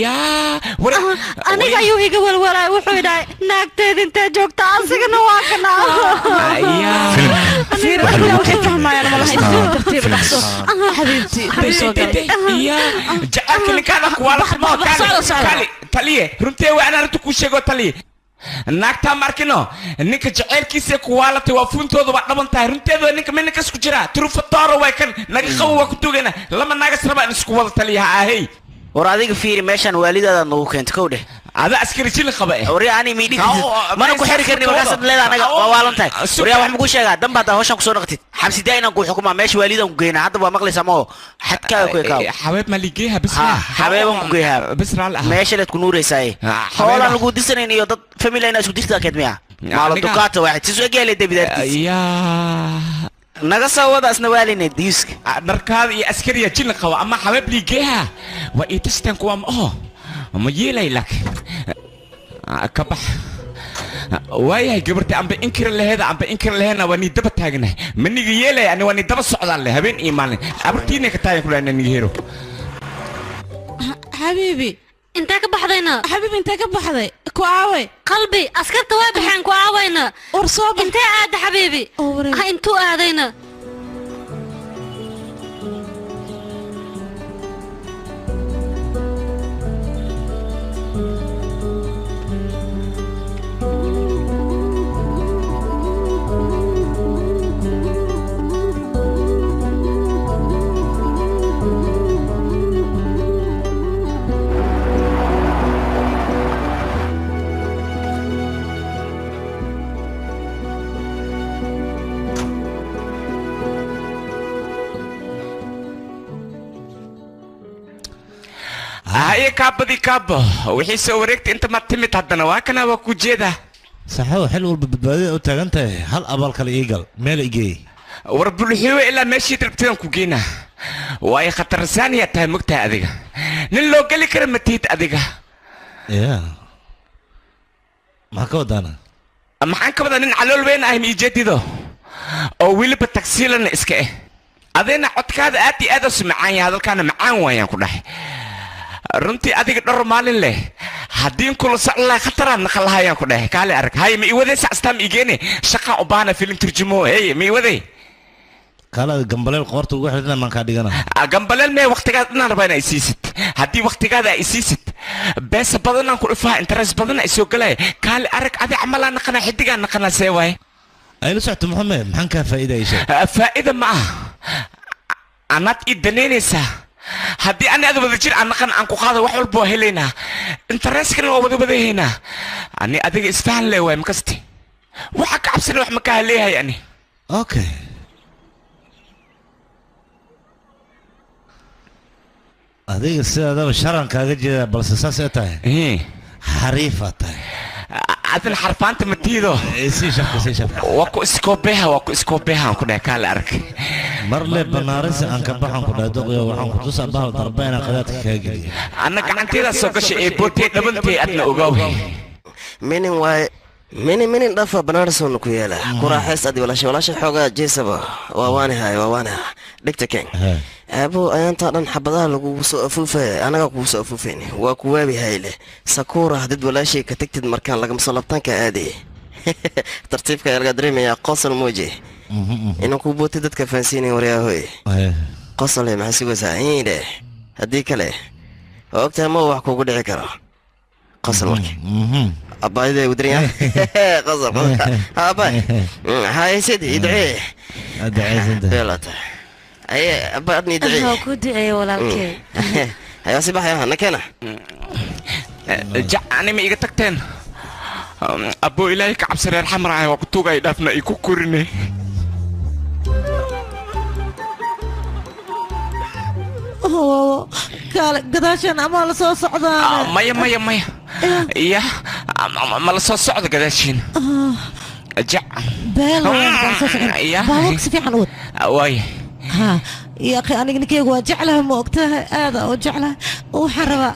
S5: yaa
S2: aniga ayuu iga walwalaay wuxuu idhahay naagteeda intee joogta asigana waa kana
S5: jacaylka ninkaada kuwaala taliye runtee waa anaa runta kuu sheego taliye naagtaa markino ninka jacaylkiisa kuwaalatay waa fuuntooda waa dhaban tahay runteeda ninka minninkas ku jiraa turufatooro way kan naga qabo waa ku tugana lama naagas rabaa in isku wada taliyaha ahey
S9: war adiga fiiri meeshaan waalidaada nagu keento kow dheh
S5: ada askari jilin qaba eh
S9: waryaa ani miidhi mana ku xiri karni markaasaad leedahay anaga waa waalan tahay waryaa wax makuu sheegaa danba haddaa hawshaan kusoo noqotid xabsi daa inaan kuu xukumaa meesha waalidaan ku geynaa hadda waa maqlaysaa ma oo xadkaaga ku ekaaw
S5: xabeeb ma ligeeha bis
S9: xabeeban ku geehaa
S5: bis raal ah
S9: meesha leed ku nuuraysaaye hoolaan lagu disanayn iyo dad family inaa isku dirtaa keed miya maalo dukaata waaxid sisu egyaale debidaartiis
S5: yaa
S9: Naga soo wada asna waaline diiska.
S5: Dharkaada iyo askariya jin qaba ama xabeeb liigeeha waa ii tashteen kuwa ma oho ma yeelay laakiin ka bax waayahay gabarta amba inkira laheeda amba inkira laheena waa nii daba taagnahay ma niga yeelay ani waa nii daba socdaan leh habeen iyo maalin abartiina ka taagan kula niga hero.
S3: Xabiibi
S2: intee ka baxdayna?
S3: Xabiibi intee ka baxday? Ku aaway
S2: qalbi askarta way baxeen ku aawayna
S3: war soo bax
S2: intee aada xabiibi ha intuu aadayna?
S5: Haye kaabadii kaabo wixii soo wareegtay inta ma timid haddana waa kana waa ku jeeda
S1: saxo xil walba badbaadada u taagan tahay hal abaal kale ii gal meel igeey
S5: war bulxiwe ilaa meeshii rabtidaan ku geynaa waayo khatarsaaniyaa tahay mogtahay adiga nin loo geli kara ma tihid adiga.
S1: Ya maxaa ka wadaana?
S5: Maxaan ka wadaa nin calool weyn ah ma ii jeedido oo weliba tagsiilana iska eh adayna codkaada aad iyo aad u macaan yahay hadalkaana macaan waayaan ku dhahay runtii adiga dhowr maalin leh haddii kula socon lahay khataraan naqan lahayaan ku dhahay kaale arag haye ma iwaday sacastaa ma igeene shaqaan u baahana filim turjumo hey ma iwaday
S1: kaale gambaleel qoorta ugu xidhna maan kaa dhigana
S5: gambaleel mee waqtigaada dhanaan rabaa inaa isiisid haddii waqtigaada aa isiisid beesa badanaan ku dhufaa interes badan ay soo galaya kaale arag adi camalaa naqanaa xidigaa naqanaa see waaye
S1: ay la socto Maxamed maxaan kaa faa'iidaysa?
S5: Faa'iida ma aha anaad ii danaynaysaa haddii ani aad wada jir aan naqan aan ku qaado wax walba waa helaynaa intereskana waa wada wadahaynaa ani adiga isfahan leh waay makasti waxa ka cabsana wax ma kaa leeyahay ani.
S1: Okay adiga sidaadaba sharan kaaga jeedaa balse saas ay tahay xariifa tahay
S5: adin xarfaanta ma tiido
S1: sii shafka sii shafka
S5: waa ku iskoobeha waa ku iskoobeha aan ku dhahay kaale arag
S1: marle banaarisi aan ka baxan ku dhahay doqyo waxaan ku tusaa bahal darba inaan qadaadka kaga geliyo
S5: anna gacanteeda soo gashay ee bootee dhabantee adna ogaaw
S13: minin waaye minin minin dhafa banaarison ku yeela ku raaxays adi walaashay walaashay xoogaa jeesaba waa waanihay waa waaniha dhigta keen aabo ayaantaa dhan xabadaha lagugu soo afuufaya anagaa kugu soo afuufayni waa ku waabi hayle sakuura hadid walaashay ka tagtid markaan lagama soo labtaanka aadey tartiibka ayaa laga dareemayaa qosol muuji inuu ku bootay dadka fahansiinay waryaahoy qosole maxaa sugaysaa iidhe haddii kale waa ogtahay ma wax kugu dhici karo qosol marka abbaayada ugu daran yahay qosol qosol aabbaay haysidi i ducee beelata aye abba adna i ducee
S4: waa ku duceeye walaalkee
S13: hayaa si baxaya na keena
S5: jac ani ma iga tagteen abbo ilaahay ka cabsi reer xamar ah waa ku tuugay dhaafna i ku korinay.
S12: Kaale gadaashan ama la soo socdaa?
S5: Maya maya maya ya ma la soo socdo gadaashiin jac
S12: beel baabuurka si fiican u wad
S5: waaya
S12: ها يا أخي أنا ninkeyga waa jeclahay ma ogtahay aad u jeclahay waxaan rabaa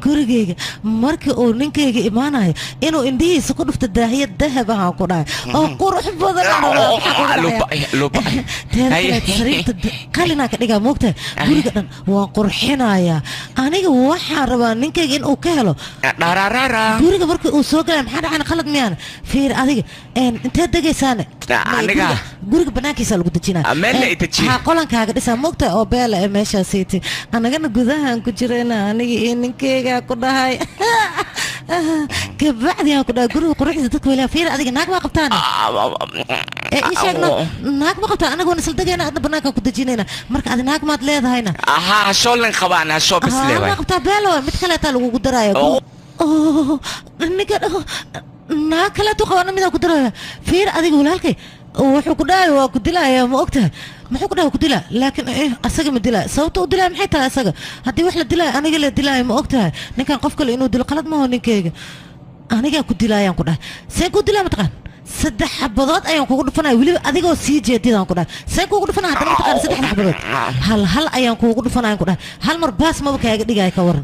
S12: gurigeyga markii uu ninkeyga imaanayo inuu indhihiisa ku dhufto daahiyad dahab ahaan ku dhahay oo qurux badan sariirta qalinaa ka dhigaa moogtahay guriga dhan waan qurxinayaa aniga waxaan rabaa ninkeyga inuu ka helo guriga markii uu soo galaya maxaa dhacana qalad miyaan fiir adiga intee degaysaane guriga banaankiisa lagu dejinaa ها qolankaaga dhisaa moogtahay oo beela ee meeshaasiiti anagana gudahaan ku jirayna aniga iyo ninkeyga ku dhahay kabacdi aan ku dhahay guriga quruxdiisa dadka weylaha fiir adiga naag maa qabtaan ee ii sheegno naag ma qabtaan anaga waan isla degayna adna banaankaan ku dejinayna marka adi naag maad leedahayna
S5: haa hashoo lan qabaan hashoo bas leewaay
S12: maa qabtaa beela waay mid kaleetaa lagugu daraya ninka naag kaleetu qabaana midaan ku daraya fiir adiga walaalkay wuxuu ku dhahay waa ku dilayaa ma ogtahay muxuu ku dhahay ku dilaa laakiin asaga ma dilaa sababta u dilaa maxay tahay asaga haddii wax la dilaayo aniga la dilaayo ma ogtahay ninkan qof kale inuu dilo qalad maaho ninkeyga anigaa ku dilaayaan ku dhahay seen ku dilaa mataqaan Saddex xabadood ayaan kugu dhufanaya weliba adigoo sii jeedidaan ku dhahay seen kugu dhufanaya haddana mataqaana saddexda xabadood hal hal ayaan kuugu dhufanayaan ku dhahay hal mar baas maba kaaga dhigaya ka waran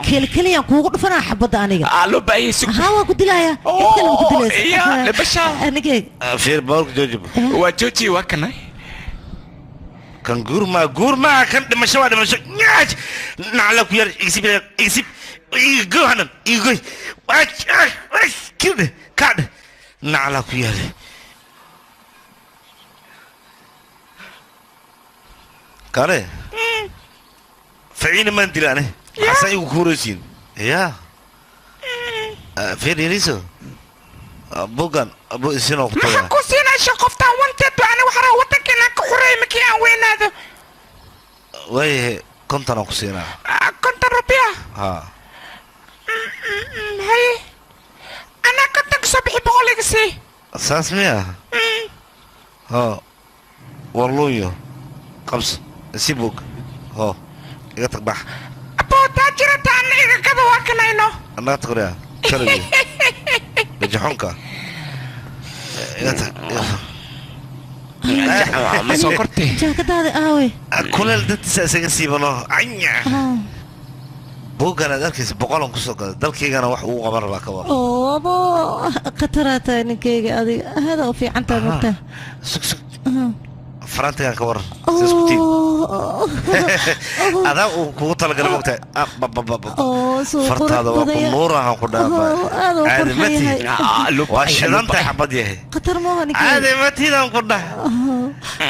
S12: kelkeliyaan kuugu dhufanaya xabadda aniga haa waan ku dilaya cid kale ma ku dilaysa anigeyg
S1: fiir baalka jooji
S5: waa jooji waa kanay
S1: kan guurmaa guurmaa kan dhimasho waa dhimasho nyaaj nacla ku yar igsib igsib igo hanan igoy kidhe kadhe nacla ku yar kale faciina maan dilaane xasan igu kuuraysiin ya fiir yariso bugan abu isinoo ku
S5: maxaan ku siinaysa qoftaan wanteed ani waxaa rabaa wadankeena ka xoreey markii aan weynaado
S1: waayahay konton aan ku siinaa
S5: 50 rupiya
S1: haa
S5: haye anaa 50 kasoo bixi 100 iga sii
S1: saas miya ho warluunyo qabso isi bug ho iga tag bax
S5: aboo taajirata ana iga gada waa kanayno
S1: annaga tag qoryaa kaligi gajaxunka iga tag
S5: ma soo kortay
S12: jaakadaada aawey
S1: kuleel dadtiisa isaga siibano anya buuggan aad arkaysa 100 kusoo gaday dalkaygana wax ugu qaban rabaa ka war
S12: oobo khataraa tahay ninkeyga adiga hada u fiican tahay mogtaa
S1: sug sug farantigan ka waran isku adaa uu kugu talagalay mogtahay fartaada waa ku nuurahan ku dhaafay caadi ma tihid waa shidan tahay xabad yahay
S12: khatar maaha ninkeyga
S1: caadi ma tihidaan ku dhah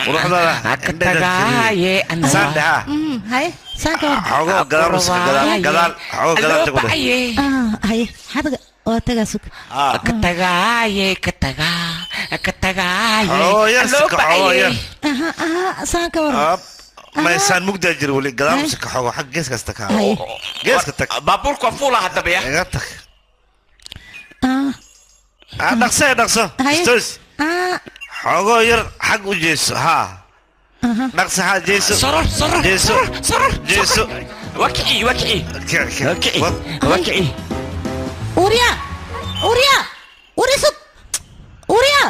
S1: quruxdaada saan dhaha
S12: haye saan ka waran
S1: xogoo gadaal uska gadaal gadaal xogoo gadaal tago dheh
S12: haye xadaga waa tagaa sug
S5: ka tagaaye ka tagaa ka tagaaye
S1: xogoo yar sika xogoo yar
S12: saan ka waran
S1: maysaan mugdaa jira weli gadaal usika xogoo xag geeskaas tag geeska tag
S5: baabuurka waa fuula haddaba ya
S1: iga tag dhaqso dhaqso stoos xogoo yar xag u jeeso haa dhaqso haa jeeso
S5: soror soror
S1: jeeso
S5: soror
S1: jeeso
S5: wakici wakici wakici wakici
S12: Uriya Uriya Urisub Uriya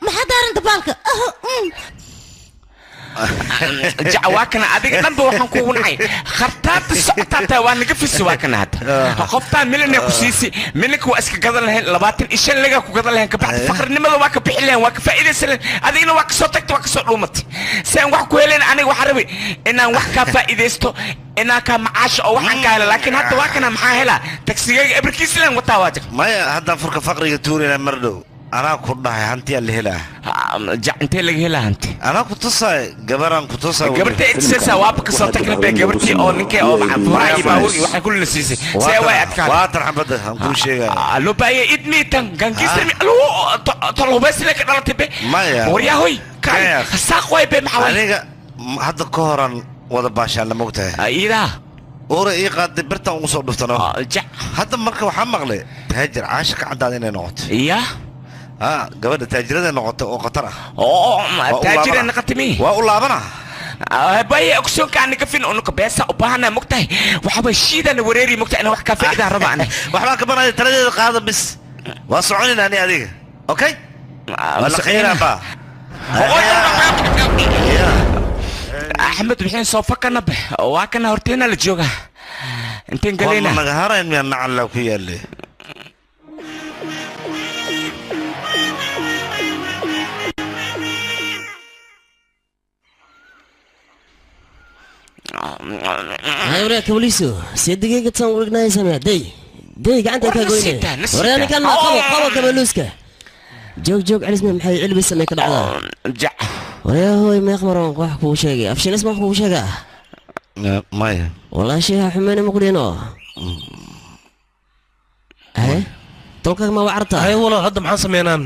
S12: maxaa daaran dabaalka
S5: waa kana adiga dhanba waxaan kuugu nacay khartaanta socotaata waa naga fisi waa kana hadda qoftaan milina ku siisi milinka waa iska gadan lahayn 25 lagaa ku gadan lahayn kabacdi faqrinimada waa ka bixi lahayn waa ka faa'iidaysan lahayn adigna waa kasoo tagta waa kasoo dhuumatay si aan wax ku helayn aniga waxaa rabay inaan wax kaa faa'iidaysto inaan kaa macaasho oo waxaan kaa hela laakiin hadda waa kana maxaa helaa tagsigayga ebarkiis laan wataa waa jag
S1: maya haddaan furka faqriga tuurayna mar dhow anaa ku dhahay hantiyaa la helaa
S5: intee laga helaa hanti
S1: anaa ku tusaay gabaraan ku tusaay
S5: gabarta itusaysaa waaba kasoo tagna be gabartii oo ninkee oo furaha iyo baabuur iyo waxay kulli siisay see way adkaan
S1: waatan xabadda aan kuu sheegaya
S5: loo baayay idmiitan gangiisami tolhubaysle ka dhalatay be
S1: maya
S5: waryahoy saaq waay be maxaa
S1: aniga hadda ka horan wada baashaan la mogtahay
S5: iidaa
S1: ura ii qaaday birtan ugu soo dhuftano hadda marka waxaa maqlay taajir caasha gacantaada inay noqoto
S5: iya
S1: gabadha taajirada noqotay oo khatar ah
S5: taajira noqotay
S1: waa u laabana
S5: baye ogsoonka aniga fin unuka beesa u baahana mogtahay waxaba shiidana wareeri mogtahay inaan wax kaa faa'iidaan raba ani
S1: waxbaa ka banaya taladeeda qaada bis waa soconina ani adiga okay waa la khayraa baa
S5: axmed wixii soo fakana be waa kana horteena la jooga inteen galayna
S1: naga harayn miyaa nacalla ku yaallay
S13: Hawra kabliso sidigayga tan wegnaysan day day gacanta ka goynay warani kan ma qabo qabo kabaluuska joog joog celisna maxay cilbi samay ka dhacdaa
S5: jac
S13: waryaa hooy meeq maran wax kuu sheegay afshinis ma kuu sheegaa
S1: maya
S13: wallahi sheeha xumayna ma qudhino haye tolkaaga ma wacarta
S10: haye walaal hadda maxaan sameynaan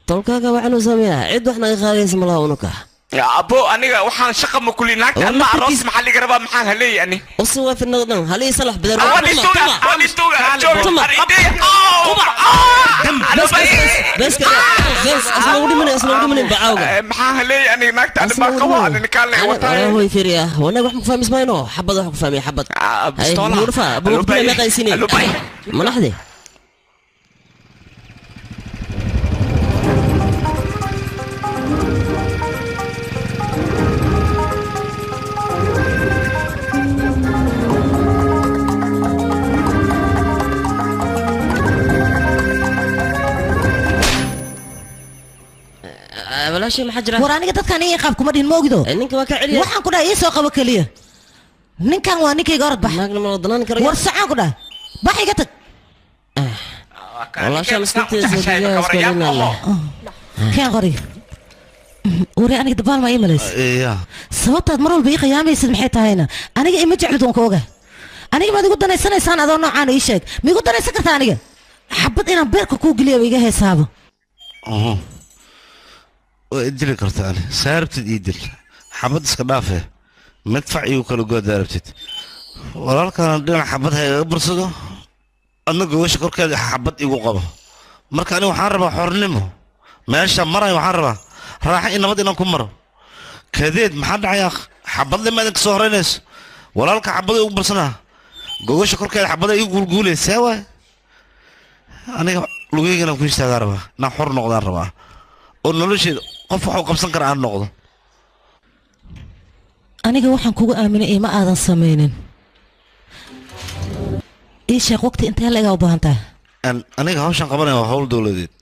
S13: tolkaaga waxaanu sameeyaa cid wax naga qaadaysa malaha unuka
S5: abo aniga waxaan shaqa ma kulli naagta ma aroos maxaa liga rabaa maxaan haleeyay ani
S13: usi waa fi naqdan halii salax bidar bas bas asna ugu dhimanay asna ugu dhimanay bacawga
S5: maxaan haleeyay aniga naagta ani baa qaba ani ninkaan la wataa
S13: hooy fiiriya wanaag wax ma ku fahmis mayno xabad wax ku fahmay xabad bistola abu ma qaysinay manaxde
S14: Walaashay maxaa jira?
S12: War aniga dadkan ii qaab kuma dhihin ma ogdo.
S14: Ninka waa ka celiya.
S12: Waxaan ku dhahay ii soo qabo kaliya. Ninkan waa ninkayga orod bax.
S14: Naagna ma wadnaan karo.
S12: War sacaan ku dhahay. Bax iga tag.
S14: Walaashay miskiintiisa biyaha iska leynaa.
S12: Keen qori. Wari aniga dabaal ma ii malays. Sababtaad mar walba ii qiyaamaysid maxay tahayna? Aniga ima jeclid waan ku ogahay. Aniga maad igu danaysanaysaan adoo noocaan ii sheeg. Ma igu danaysan kartaa aniga? Xabad inaan beerka kuu geliyo iga heesaabo.
S1: Waa idili kartaa ani. Saarabtid ii dil. Xabad iska dhaafe. Madfac igu kala goodaa rabtid. Walaalkana dhinac xabad ha igaga bursado. Adna gogasha korkeeda xabad igu qabo. Marka aniga waxaan rabaa xornimo. Meesha maray waxaan rabaa raaxa in nabad inaan ku maro. Kadeed maxaa dhacay akh? Xabad lama idinka soo horeynayso. Walaalka xabad igu bursanaa. Gogasha korkeeda xabada igu guulguulaysaa waay. Aniga lugaygana ku istaagaa rabaa. Inaan xor noqdaan rabaa. Oo nolosheeda qof wax u qabsan kara aan noqdo.
S12: Aniga waxaan kugu aaminay ima aadan sameynin. Ii sheeg waqti intee la u baahan tahay?
S1: Aniga hawshan qabanaya waa hawl dowladeed.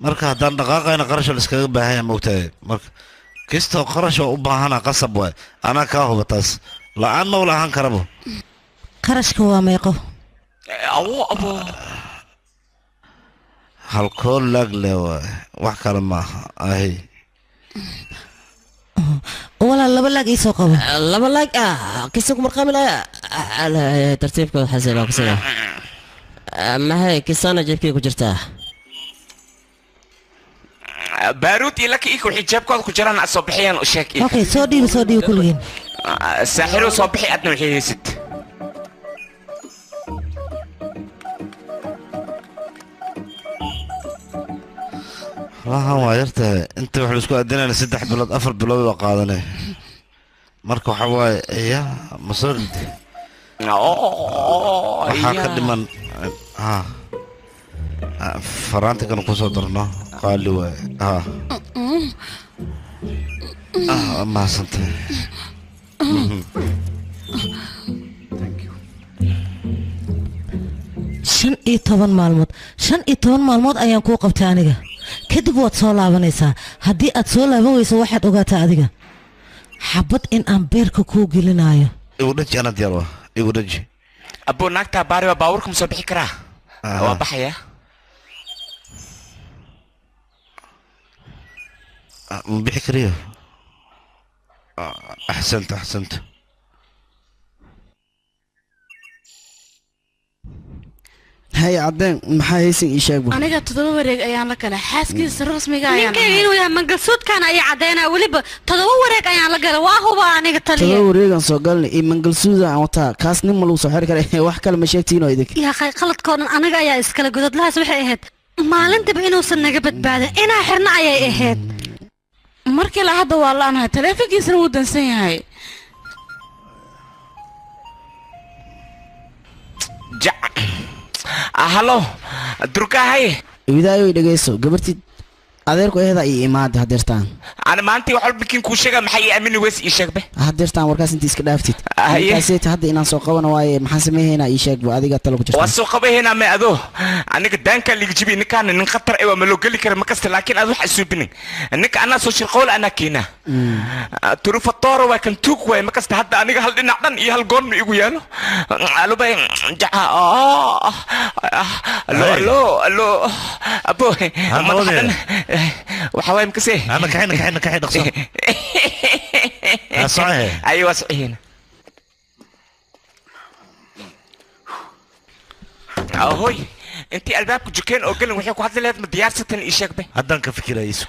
S1: Marka haddaan dhaqaaqayna qarash la iskaga baahan yahay maogtahay. Marka kastoo qarash waa u baahana qasab waay. Anaa kaa huba taas. La'aan ma wala ahaan karabo.
S12: Qarashka waa meeqo?
S5: Awo abo.
S1: Halkoo laag le waay. Wax kale maaha. Ahi.
S12: Walaal laba laag ii soo qabo.
S14: Laba laag ah kisa ku marqaamilaya. Tartiibka xasila kusina. Maxay kisana jeebkay ku jirtaa?
S5: Baaruud iyo laki iko xijaabkooda ku jiraan soo bixiyaan u sheeg.
S12: Okay, soo dhiib kulligiin.
S5: Saaxiiro soo bixi adna wixii haysid.
S1: Lahan waa yartahay. Inta wax la isku aadinayna 3 bilood 4 bilood waa qaadanay. Marka waxa waaye ya masoo dhintay. Waxaa ka dhiman faraanta kan ku soo darno qaali waaye. Mahadsantahay.
S12: Shan iyo toban maalmood. 15 maalmood ayaan kuu qabtay aniga. Kadib waad soo laabanaysaa. Haddii aad soo laaban weyso waxaad ogaataa adiga xabad in aan beerka kuu gelinayo.
S1: Igu dhaji anaa diyaar waa. Igu dhaji.
S5: Abbo naagtaa baari waa baabuurka ma soo bixi karaa? Waa baxaya.
S1: Ma bixi kariyo? Axsanta axsanta.
S15: Hay cadeen maxaa haysan ii sheeg.
S3: Aniga 7 wareeg ayaan la kala xaaskiisa rasmiga ayaan.
S2: Ninkayga inuu yahay mangalsuudkan ay cadeena waliba 7 wareeg ayaan la galay waa huba aniga taliye.
S15: 7 wareeg aan soo galnay ee mangalsuuda aan wataa kaas nin ma lagu soo xiri kara wax kale ma sheegtiin oo idink.
S2: Yaa qay qaladkoodan aniga ayaa iskala godadlahaas waxay ahayd maalintaba inuusan naga badbaadin inaa xirna ayay ahayd.
S3: Markii la hadda waa la'aanahay taleefankiisana wuu dansan yahay.
S5: Halo, durkahay.
S15: Widaayo dhageyso gabartii adeerku eeda ii imaad hadeertaan.
S5: Ana maanta wax walba kin ku sheega maxay aamini weys ii sheegbe.
S15: Hadeertaan warkaas intii iska dhaaftid. Markaas hadda inaan soo qabano waaye maxaan sameeynaa ii sheeg adiga talo ku jirta.
S5: Waa soo qabaynaa ma ado. Aniga daanka liig jibi ninkaan nin khatar ay waa ma loo gali kara ma kasta laakiin aad wax isuubinin. Ninka ana soo shirqool ana keena. Turufa tooro waa kan tuug waay ma kasta hadda aniga hal dhinac dhan iyo hal goon igu yaalo. Alubay jaca allo allo allo abo madaxdan waxa waay makasee.
S1: Ana kaxayna kaxay dhaqso. Saxiix.
S5: Aywa saxiix. Ahoy intii albaabka jikeen oo galin waxay ku hadli lahayd ma diyaarsatan ii sheeg be.
S1: Haddaan ka fikirayso.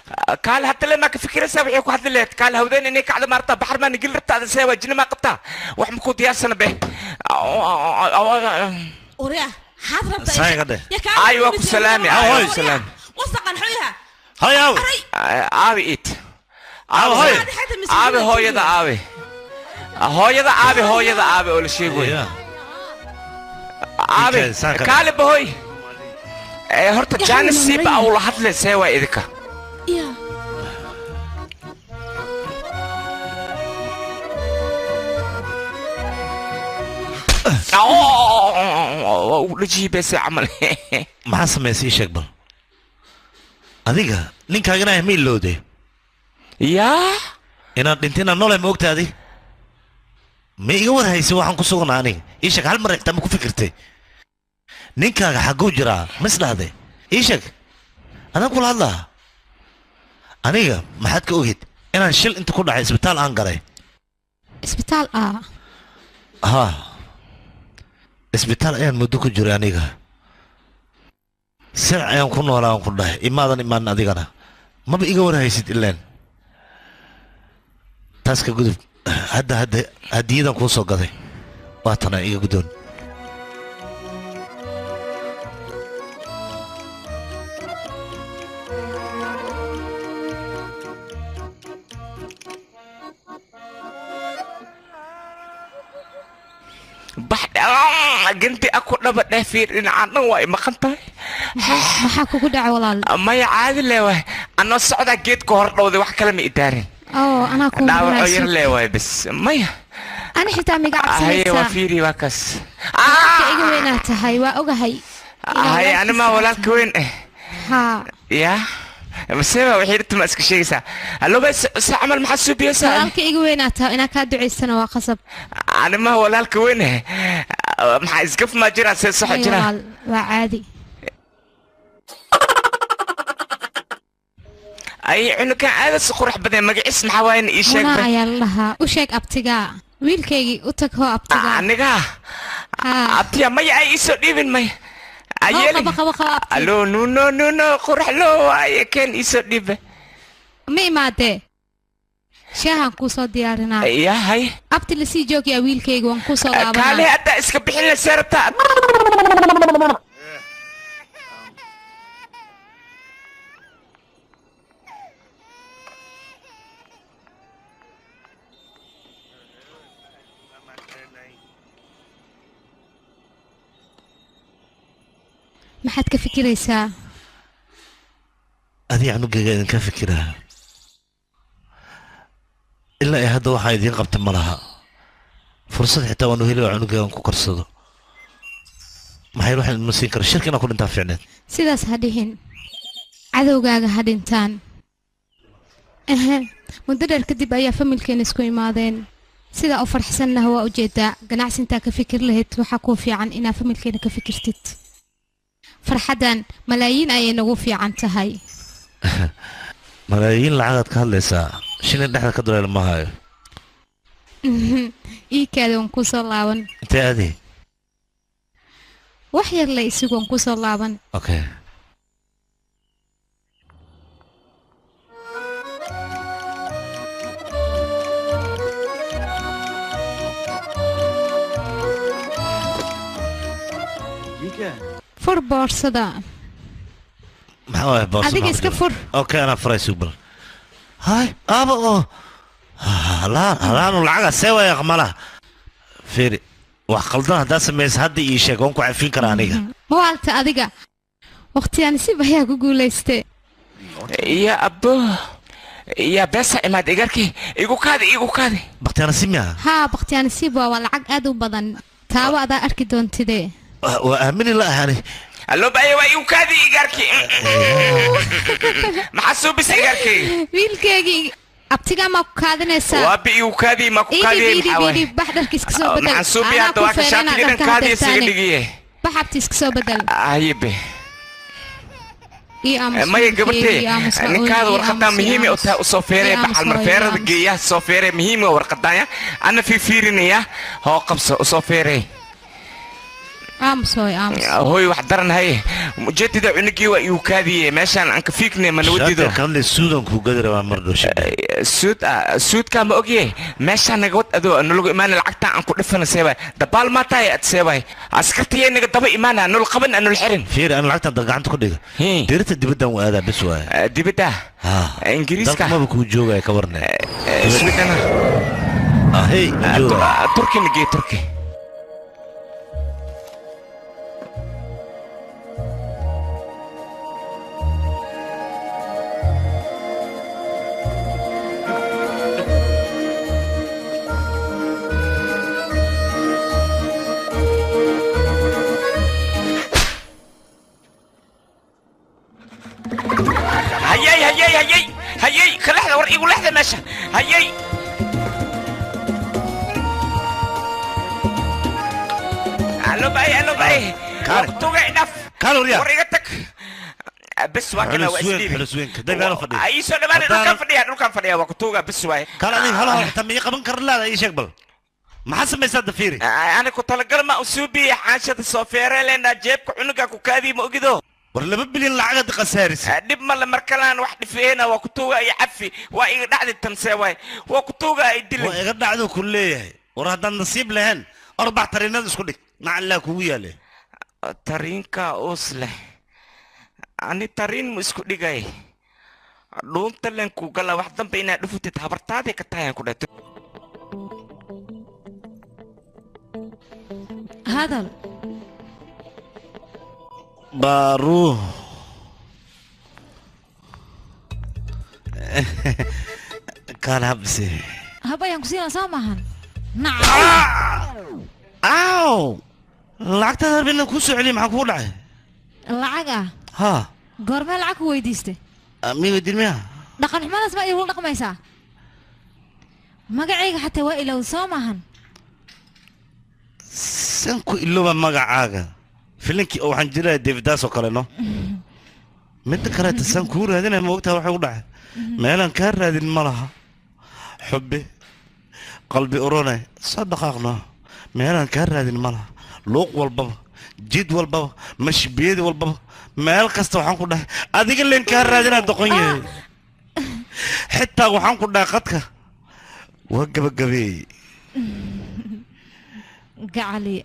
S5: Kaal hadda le ma ka fikiraysaa waxay ku hadli lahayd kaal hawdeen inay kacdo maarta baxar maa nigil rabtaa adan see waajina maa qabtaa wax ma ku diyaarsana be.
S3: Uriya haad rabtaa.
S1: Saxiix hadde.
S5: Aywa ku salaami. Aywa ku salaami.
S3: Wasaqan xoyaha.
S1: Hay aawe.
S5: Aawe it. Aawe hoy. Aawe hooyada aawe. Hooyada aawe hooyada aawe oo la sheegayo. Aawe kaale bahoy. Horta jaanis siiba aw la hadlay see waa idinka.
S3: Ya.
S5: Dhajiibeysa camal.
S1: Maxaa samaysay ii sheeg bal. Adiga ninkaagana ma ilowday.
S5: Yaa
S1: inaan dhintina noole ma ogtaadi ma iga war haysa waxaan ku sugnaa aniga ii sheeg hal mar xitaa ma ku fikirtay ninkaaga xagguu jiraa ma isdhahday ii sheeg adaan kula hadlaa aniga maxaad ka ogid inaan shil inta ku dhacay isbitaal aan galay
S7: isbitaal ah
S1: haa isbitaal ayaan muddo ku jiray aniga sirc ayaan ku noolaa aan ku dhahay imaadan imaanin adigana maba iga war haysid ilaan taas ka gudub hadda hadda hadiyadan kuu soo gaday waa tana iga guddoon
S5: ganti aku dhaba dheh fiir dhinacaan dhan waa i maqan tahay
S7: maxaa kugu dhaca walaal
S5: maya caadi leewaay anoo socdaa geedka hor dhowday wax kale ma idaarin
S7: oo anaa kuu
S5: dhaawaco yar leewaay bas maya
S7: ani xitaa miga
S5: haye waa
S7: cabsanaysaa
S5: fiiri waa kaas
S7: walaalka iga weynaa tahay waa ogahay
S5: haye anima walaalka weyn eh
S7: haa
S5: yaa maseba waxay dhirta ma iska sheegaysaa halloba se camal maxaa suubiyeysaa
S7: walaalka iga weynaa tahay inaa kaa ducaysana waa qasab
S5: anima walaalka weyn eh maxaa isgaf maa jiraa see saxa
S7: Ay,
S5: jiraa
S7: walaal waa caadi
S5: ay cunukan aada si qurux badan magaciis maxaa waaye ii sheeg
S7: munaa ayaa la dhahaa u sheeg abtigaa wiilkaygii u tag hoo abtigaa
S5: aniga abtiya maya ay iisoo dhiibin maya
S7: Hoo, qaba qaba qaba abti
S5: alo nuno nuno qurux loo waaye keen iisoo dhiibe
S7: ma imaadee shaahan kuu soo diyaarinaa
S5: yaa hay
S7: abti lasii joogyaa wiilkayga waan kuu soo
S5: kaale
S7: laabanaa
S5: hadda iska bixin la seerabtaa
S7: maxaad ka fikiraysaa
S1: adiga canugayga idinka fikiraa ilaa ay hadda waxaa idiin qabta ma laha fursad xitaa waan u heli oo canugaygan ku korsado maxay waxaan idinma siin kara shirka inaan ku dhintaa fiicneed
S7: sidaas ha dhihin cadowgaaga ha dhintaan ehe muddo dheer kadib ayaa familkeena isku imaadeen sidaa u farxsannaha waa ujeedaa ganacsi intaa ka fikir lahayd waxaa kuu fiican inaa familkeena ka fikirtid farxaddan malaayiin ayay nagu fiican tahay
S1: malaayiin lacagaad ka hadlaysaa shilin dhexda ka duleela ma hayo
S7: ii kaada waan kuu soo laaban
S1: intee aadi
S7: wax yar le isigu waan kuu soo laaban
S1: okay
S7: fur boorsada
S1: maxaa waaye boorso
S7: adiga
S1: maxaa ku
S7: iska
S1: jira?
S7: fur
S1: okay anaa furay suug bal hay aaba oo halaan halaanu lacaga see waaya qamalaha fiiri wax qaldan haddaa samaysa hadda ii sheeg waan ku cafin karaa aniga
S7: mawaalta adiga waqtiyaan sib ayaa ku guulaystay
S5: ya abbo ya beesa imaad igarkii igu kaadi igu kaadi
S1: bakhtiyaana simiya
S7: haa bakhtiyaanasiib waa lacag aad u badan taabo adaa arki doontide
S1: waa aamini la ahani
S5: allo baya waa igu kaadi igarkii maxaa suubisa igarkii
S7: wiilkeygii abtigaa maa ku kaadinaysaa
S5: waabi igu kaadi ma ku kaadiyey
S7: iidhib
S5: maxaa
S7: iidhib
S5: waaye
S7: iidhib bax dharka iska soo bedel
S5: maxaan suubiya
S7: anaa
S5: hadda
S7: ku
S5: waa ka
S7: feeranaa
S5: shaatiga dhan
S7: dharka
S5: kaadiya isaga
S7: hadeertaane
S5: dhigiye
S7: bax abti iska soo bedel
S5: ayibe
S7: ii aamus
S5: maya
S7: wiilkeyga,
S5: gabartee
S7: ii aamus, ha ooyin,
S5: ninkaada
S7: ii
S5: warqadaa
S7: aamus, ii
S5: muhiim u
S7: aamus.
S5: tahay usoo feeree
S7: Ii aamus,
S5: baxal mar
S7: hooyo, ii
S5: feerada
S7: aamus.
S5: geeyaha soo feeree muhiim waa warqadaaya ana fiifiirinaya hoo qabso usoo feeree
S7: aamus hooyo aamus
S5: hooy wax daran haye mujeedida cunugii waa igu kaadiye meeshaan aan ka fiigne ma nawadido
S1: shaatiga kan le suudan kuu gadi rabaa mar dhow
S5: suud suudkaa ma ogye meeshaan naga wad adoo nalagu imaana lacagtaan aan ku dhifana seebay dabaal maa tahay ad seebay askartiyay naga daba imaana nol qaban anol xirin
S1: fiiri aan lacagtan da gacanta ku dhiga diirta dibaddan u aadaa bes waaye
S5: dibadda
S1: haa
S5: ingiriiska
S1: dalka maba kuu joogaya ka warne
S5: swidana
S1: hey ma joogaya
S5: turki nagee turki hayay hayay hayay Hayay ka lexda war igu lexda meesha hayay allo bay allo bay waqtiga idaf
S1: Kaloriya.
S5: War iga tag bas waa kana waa isdhiibi
S1: xulus weynka day meel fadhiya
S5: ay soo dhamaan dhulkan fadhiya waa kutuuga bas waay
S1: kala adiga hal hal xitaa ma ii qaban kar laada ii sheeg bal maxaa samaysaa dafiiri
S5: ana ku talagal ma usuubi xaanshada soo feerelena jeebka cunuga ku kaadii ma ogido
S1: war 2 bilyan lacagad qasaaris
S5: dhib ma la markalaan wax dhifeena waa kutuuga iyo cafi waa iga dhacdi tamsee waay waa kutuuga ay dilay
S1: waa iga dhacdo ku leeyahay war haddaan nasiib lahayn 4 tariinad isku dhig macallaa kugu yaale
S5: tariinka uus leh ani tariin mu isku dhigay dhuunta len ku gala wax dambe inaad dhufutid habartaadii ka tahay aan ku dhato
S4: hadal
S1: baaruh kaal habsi
S4: hab ayaan ku siinaa soo maahan nacam
S1: aaw lacagtaada harbi inaan kuu soo celiyo maxaa kugu dhacay
S4: lacag ah
S1: haa
S4: goormee lacag ku weydiistay
S1: mi weydiin miya
S4: dhaqan xumadaas ma iigula dhaqmaysaa magacayga xataa waa ilow soo maahan
S1: san ku ilooba magacaaga filinkii oo waxaan jiraa davidaas oo kale no midda kaleeta san kuu raadinaya ma ogtaha waxay u dhacay meelaan kaa raadin ma laha xubbi qalbi urone soo dhaqaaqno meelaan kaa raadin ma laha luuq walbaba jid walbaba mashbiyadi walbaba meel kasta waxaan ku dhahay adiga leen kaa raadinaa doqon yahay xitaa waxaan ku dhahay qadka waa gabagabeeyey
S4: gacali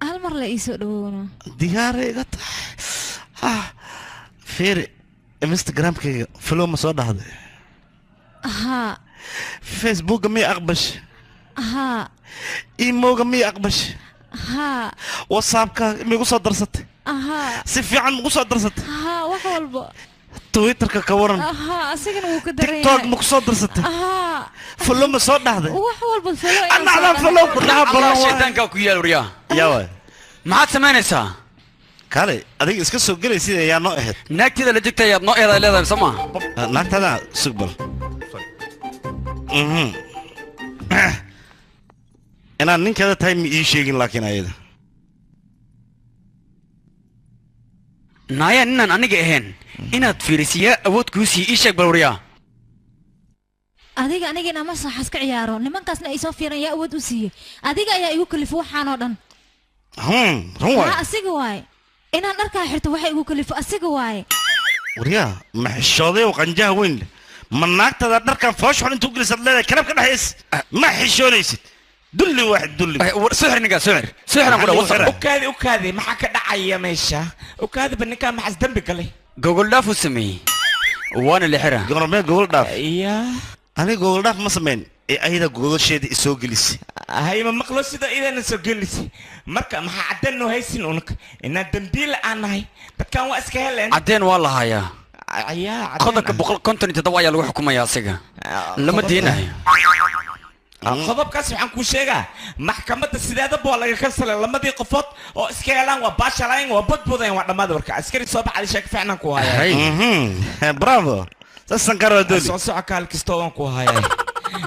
S4: hal mar la ii soo dhawowna
S1: diyaaray iga tahay fiiri instagramkayga follow ma soo dhahday
S4: haa
S1: facebookga miya aqbash
S4: haa
S1: imoga miya aqbash
S4: haa
S1: whatsappka miigu soo darsatay
S4: haa
S1: si fiican magu soo darsatay
S4: haa wax walba
S1: twitterka ka waran
S4: haa asigana wuu ka daran
S1: tiktok ma ku soo darsatay
S4: haa
S1: follow ma soo dhahday
S4: wax walba follow
S1: anna adaan follow ku dhaha balan
S16: shaytaanka ku yaal waryaa
S1: yaa waay
S16: maxaad samaynaysaa
S1: kale adiga iska soo gelay sida ayaa noo ahayd
S16: naagtida la jigta ayaad noo eedaa leedahay soo maaha
S1: naagtada sug bal inaan ninkeeda tahay ma ii sheegin laakiin ayada
S16: naaya ninaan aniga ahayn inaad fiirisiyaa awood kuu siiye ii sheeg bal waryaa
S4: adiga aniga inaan masaxaas ka ciyaaro nimankaasna ay soo fiiran yaa awood u siiyey adiga ayaa igu kalifo waxaan oo dhan
S1: run waay
S4: asiga waaye inaan dharkaa xirto waxa igu kalifo asiga waaye
S1: waryaa ma xishooday oo qanjaha weyn leh ma naagtada dharkan foosh xun intuu gelisaad leedahay kanab ka dhexays ma xishoonaysid dulli waaxid dulli
S16: soo xir ninkaa soo xir soo xir aan ku dhaha
S5: ukaadi ukaadi maxaa ka dhacaya meesha ukaadi ba ninkaa maxaas dembi galay
S16: gogol dhaaf uu sameeyey waana la xira
S1: gormee gogol dhaaf
S5: iya
S1: aniga gogol dhaaf ma samayn ee ayada gogosheeda isoo gelisay
S5: hayma maqlo sida idana soo gelisay marka maxaa caddeen noo haysin unug inaan dembiil aan nahay dadkan waa iska heleen
S16: caddeen waa la hayaa
S5: ayaa
S16: qodobka 157 ayaa lagu xukumayaa asiga lama deenayo
S5: qodobkaas waxaan kuu sheegaa maxkamadda sideedaba waa laga kansalay lamadii qofood oo iska helaan waa baashalayn waa bodbodayn waa dhammaada warka askari soo baxday sheeko fiicnaan ku hayaa
S1: bravo saasan karaa dooli
S5: soo soco kaal kastoo waan ku hayaa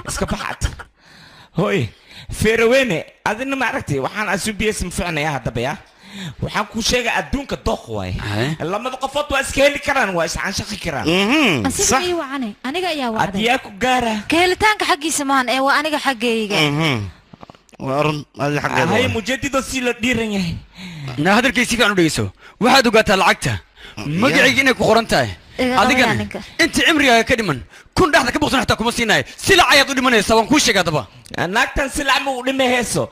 S5: iska baxad hooy feeroweyne adina ma aragtay waxaan asuubiyeysa ma fiicnayaa haddaba yaa waxaan kuu sheegaa adduunka dooq waaye lamada qofood waa iska heli karaan waa iscaanshaqi karaan
S4: asiga ii wacane aniga ayaa wacday
S5: adiyaa ku gaara
S4: ka helitaanka xaggiisa maahan ee waa aniga xaggayga
S1: waa run adi xaggeeda
S5: hay mujadido si la dhiiran yahay
S16: naa hadalkay si fiican u dhegeyso waxaad ogaataa lacagta magacayga inay ku qoran tahay adigana inta cimrigaaga ka dhiman kun dhexda ka boqsan xitaa kuma siinayo silac ayaad u dhimanaysaa waan kuu sheegay haddaba
S5: naagtan silac ma u dhime heeso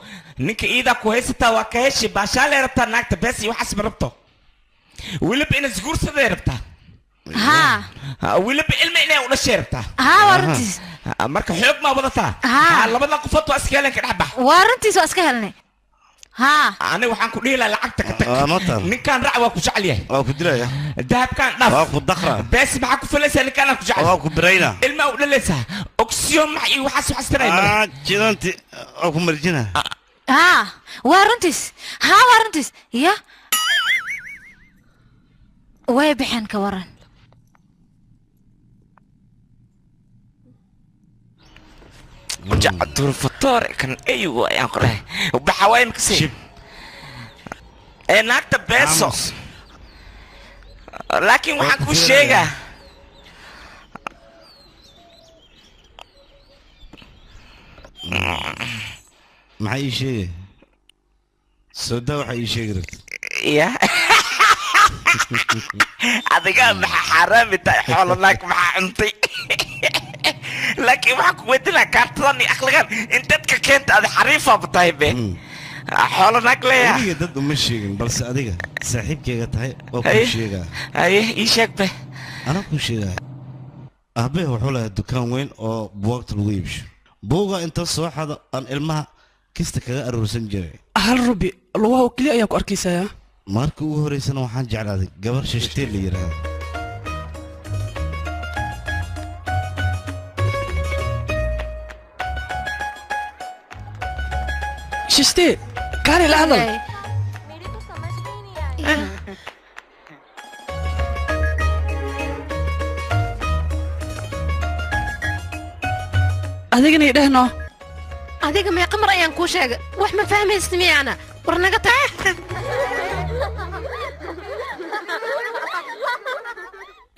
S5: ninka iidaa ku haysataa waa ka heshi baashaalay rabtaa naagta bees iyo waxaas ma rabto weliba inaad isguursaday rabtaa
S4: haa
S5: weliba ilma inay u dhashay rabtaa
S4: haa waa runtiis
S5: marka xoog maa wadataa
S4: haa
S5: labada qofood waa iska helen ka dhex bax
S4: waa runtiis waa iska helnay haa
S5: aniga waxaan ku dhihi lahaa lacagta ka tag ninkaan rac waa ku jecel yahay
S1: waa ku dilaya
S5: dahabkaan dhaaf
S1: waa ku daqra
S5: bees maxaa ku falaysaa ninkaan ku jecel
S1: waa ku birayna
S5: ilmaa u dhalaysaa ogsiyo max iyo waxaas waxaas taray
S1: jidanti waa ku marjina
S4: haa waa runtiis haa waa runtiis ya way bixeen ka waran
S5: Jacdur fatoor kan ay ayaan qoray baxa waay makasii ee naagta beeso laakiin waxaan kuu sheegaa
S1: maxaa ii sheegay soodaa waxaa ii sheegi rabta
S5: ya adiga maxaa xaaraami tahay xoolo naag maxaa cuntay laakiin waxaan ku weydiinaa kaartadan iyo aqligan in dadka keenta adi xariifaaba tahay be xoolo naag leeya
S1: weliga dad uma sheegin balse adiga saaxiibkayga tahay waa kuu sheegaa
S5: haye ii sheeg be
S1: anaa kuu sheegaa aabbe wuxuu lahaa dukaan weyn oo buugaagta lagu iibsho buuga inta soo xado aan ilmaha kista kaga aruursan jiray
S8: hal rubi lugaha oo keliya ayaa ku arkaysayaa
S1: markii ugu horeysana waxaan jeclaaday gabar shashtee la yidhaahdo
S8: shashtee kaali la hadal adigana idhahno
S2: adiga meeqa mar ayaan kuu sheegay wax ma fahmaysid miyaana war naga tag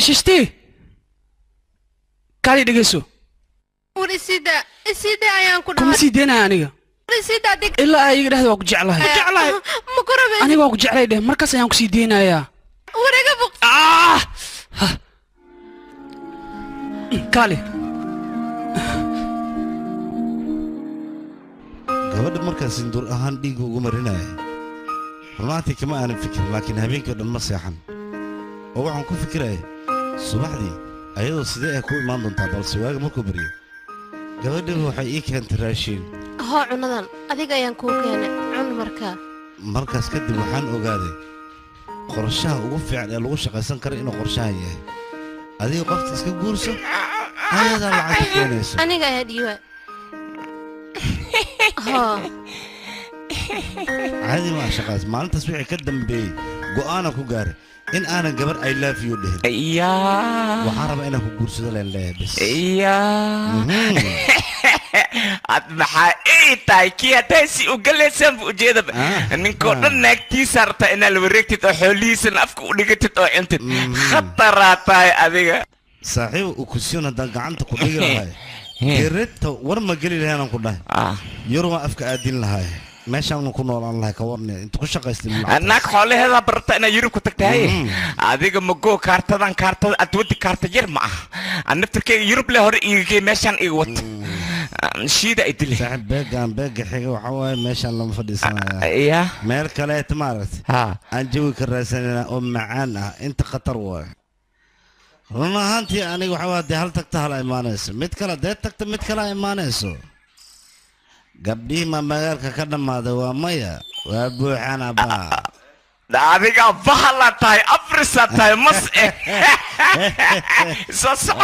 S8: shishti kaali dhegeyso
S2: war isida isida ayaan ku
S8: kuma sii deynaya aniga
S2: war isida adig
S8: ilaa ay iga dhahdo waa ku jeclahay
S2: jeclahay ma ku rabay
S8: aniga waa ku jeclay dheh markaas ayaan ku sii deynayaa
S2: war iga buq
S8: kaali
S1: gabadha markaas sinduur ahaan dhiigga ugu marinaya runaantii kama aanan fikirin laakiin habeenkii oo dhan ma seexan oo waxaan ku fikiraya subaxdii ayadoo sidee ah ku imaan doontaa balse waaga markuu baryo gabadhiba waxay ii keentay raashiin
S2: hoo cunadan adiga ayaan kuu keenay cun markaa
S1: markaas kadib waxaan ogaaday qorshaha ugu fiican ee lagu shaqaysan kara inuu qorshahan yahay adiga qofta iska guurso ayadaa lacagta keenayso
S2: aniga ayaa dhiiba hoo
S1: caadi ma shaqaas maalintaas wixii ka dambeeyey go'aana ku gaaray in aanan gabar I love you dhihin waxaan rabaa inaan ku guursado leen leeyahay bas
S5: ad maxaa ii tahay kii hadday si u galaysaan bu ujeedaba ninkoo dhan naagtiisa rabtaa inaad la wareegtid oo xoolihiisana afka u dhigatid oo cuntid khataraa tahay adiga
S1: saaxiib u kusiyon haddaan gacanta ku dhigi lahay dirita war ma geli lahayn ku dhahay yar waan afka aadin lahay meeshaan ku noolaan lahay ka warnay inta ku shaqaystay
S5: naag xoolaheeda barata inaad yurub ku tagtahay adiga magoo kaartadan kaartada aad wadi kaarta yar ma ah aan naftarkeyga yurub le hore iigagey meeshaan iga wata shiida ay dili
S1: saaxiib beegaan beega xiga waxaa waaye meeshaan lama fadhiisanaya
S5: ya
S1: meel kaleeta maaragtay aan jawi ka raadsanayna oo macaan ah inta khatar waaye run ahaantii aniga waxaa waa dee hal tagta hala imaanayso mid kale dee tagta mid kale imaanayso gabdhihii ma magaalka ka dhammaaday waa maya waa buuxaan abbaa
S5: adiga bahala tahay afrisa tahay mas eh soo soco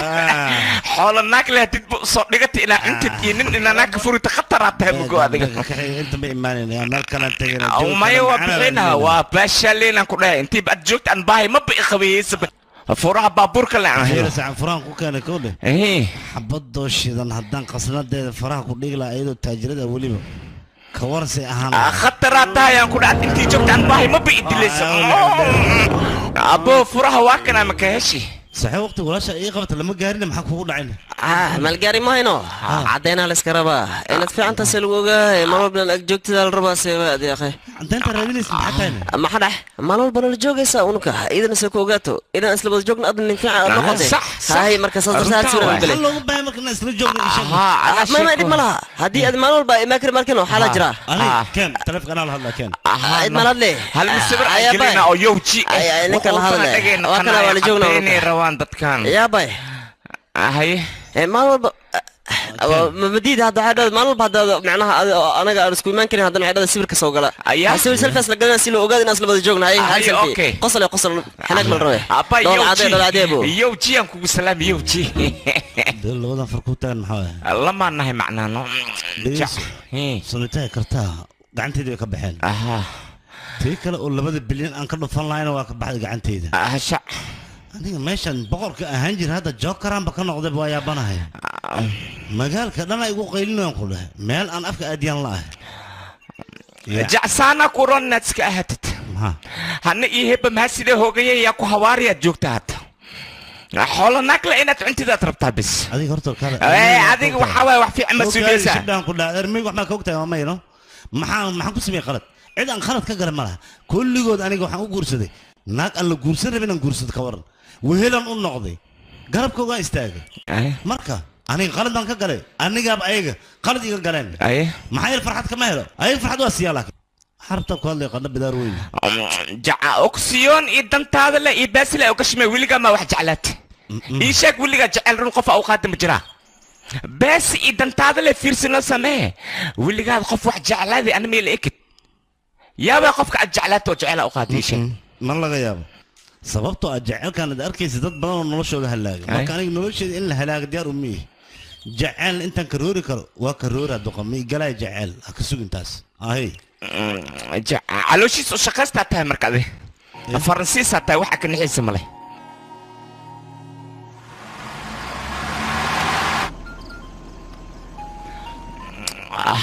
S5: xoolo naag leh did bu soo dhigata inaa cuntid iyo nin inaa naag ka furita khataraa tahay mugo adiga
S1: inta ma imaanayna meel kalaan tagayna
S5: maya waa bixinaha waa baashaaleenaan ku dhahay intiiba aad joogta aan baahay maba iqabeeyeysaba furaha baabuurka la aan helo
S1: sacan furahan ku keenay kow dheh xabadoo shidan haddaan qasnadeeda faraha ku dhigi lahaa iyadoo taajirada weliba ka warsay ahaan
S5: khataraa tahay aan ku dhaca intii joogta aan baahay maba idilayso abo furaha waa kanaa maka heshi
S1: saxiib waqti walaasha ii qabata lama gaarin maxaa kugu dhacin
S13: malgaari ma hayno caddeynaa la iska rabaa inaad fiicantaas lagu ogahay mar walbana ag joogtada la rabaa seeba adeeqe
S1: caddeynta raadinaysa maxaa tahayna
S13: maxaa dhax maalin walbana la joogaysaa unuka idana se ku ogaato idan isla wada joogna adna nin fiican aad noqotay haye marka saas dartaa hal sawir aan
S1: loogu baahay marka inaan isla joogno
S13: ma dhib ma laha haddii aad maalin walba imaa kari markin waxaa la jiraa
S1: keen taleefka anaa la hadlaa keen
S13: cid maal hadle
S5: hal sawir aan gelina oo yowji
S13: ninka la hadle waa kana waa la joognaa
S5: rawaan dadkan
S13: yaabay
S5: haye
S13: maalin walba madiid hadda waxay dhahday maalin walba hadda macnaha anaga aan isku imaan karin haddana waxay dhahday sawirka soo gala sawir selfies la galana si loo ogaado inaan isla wada joogna hay hal selfie qosol qosol xanaag mal rabe dhool cadee dhool cadee buu
S5: yowji aan kugu salaami yowji
S1: dee labadan far ku tagan maxaa waaye
S5: lamaan nahay macnaa no
S1: sunitahay kartaa gacanteyda way ka baxeen tii kale oo 2 bilyan aan ka dhufan lahayna waa ka baxday gacanteyda aniga meeshan boqorka ahaan jira hadda jokeranba ka noqday waa yaabanahay Magaalka dhan ay igu qaylinayaan ku dhahay meel aan afka aadiyaan la'ahay.
S5: Jacsaana ku ron inaad iska ahaatid. Hana ii heba maxaa sidee hoogaya yaa ku hawaariyaad joogta hadda. Xoolo naagla inaad cuntidaad rabtaa bis.
S1: Adiga horta kale.
S5: Adiga waxaa waaye wax fiican ma sugaysaa.
S1: Shibdaan ku dhahay ermeyga wax maa ka ogtahay waa mayno. Maxaan ku sameeyay qalad? Cid aan qalad ka garan ma laha. Kulligood aniga waxaan u guursaday naag aan la guursan rabin aan guursado ka waran. Wehelan u noqday. Garabkooga istaagay. Marka aniga qalad baan ka galay. Anigaaba ayaga qalad iga galeen. Maxaa yeel farxad kama helo. Ayaga farxad waa siiyaa laakiin. Xarabta ku hadlay qadha bidaar weyn.
S5: Jaca oksiyoon iyo dantaada le iyo baasile oo kashmay weligaa ma wax jeclaat. Ii sheeg weligaa jecel run qof au qaada ma jiraa. Baas iyo dantaada le fiirsino samee. Weligaad qof wax jeclaaday ana meel ekid. Yaabaa qofka aad jeclaato oo jecela u qaada ii sheeg.
S1: Ma laga yaabo. Sababtoo ah jecelkan aad arkaysa dad badan oo noloshooda halaagay. Marka aniga nolosheeda in la halaago diyaar uma ihi. Jecel intaan karoori karo waa karoora doqon ma igalaya jecel ha ka sugin taas. Ahay.
S5: Calooshiis u shaqaystaa tahay marka adi. Faransiisaa tahay waxa ka naxaysa male.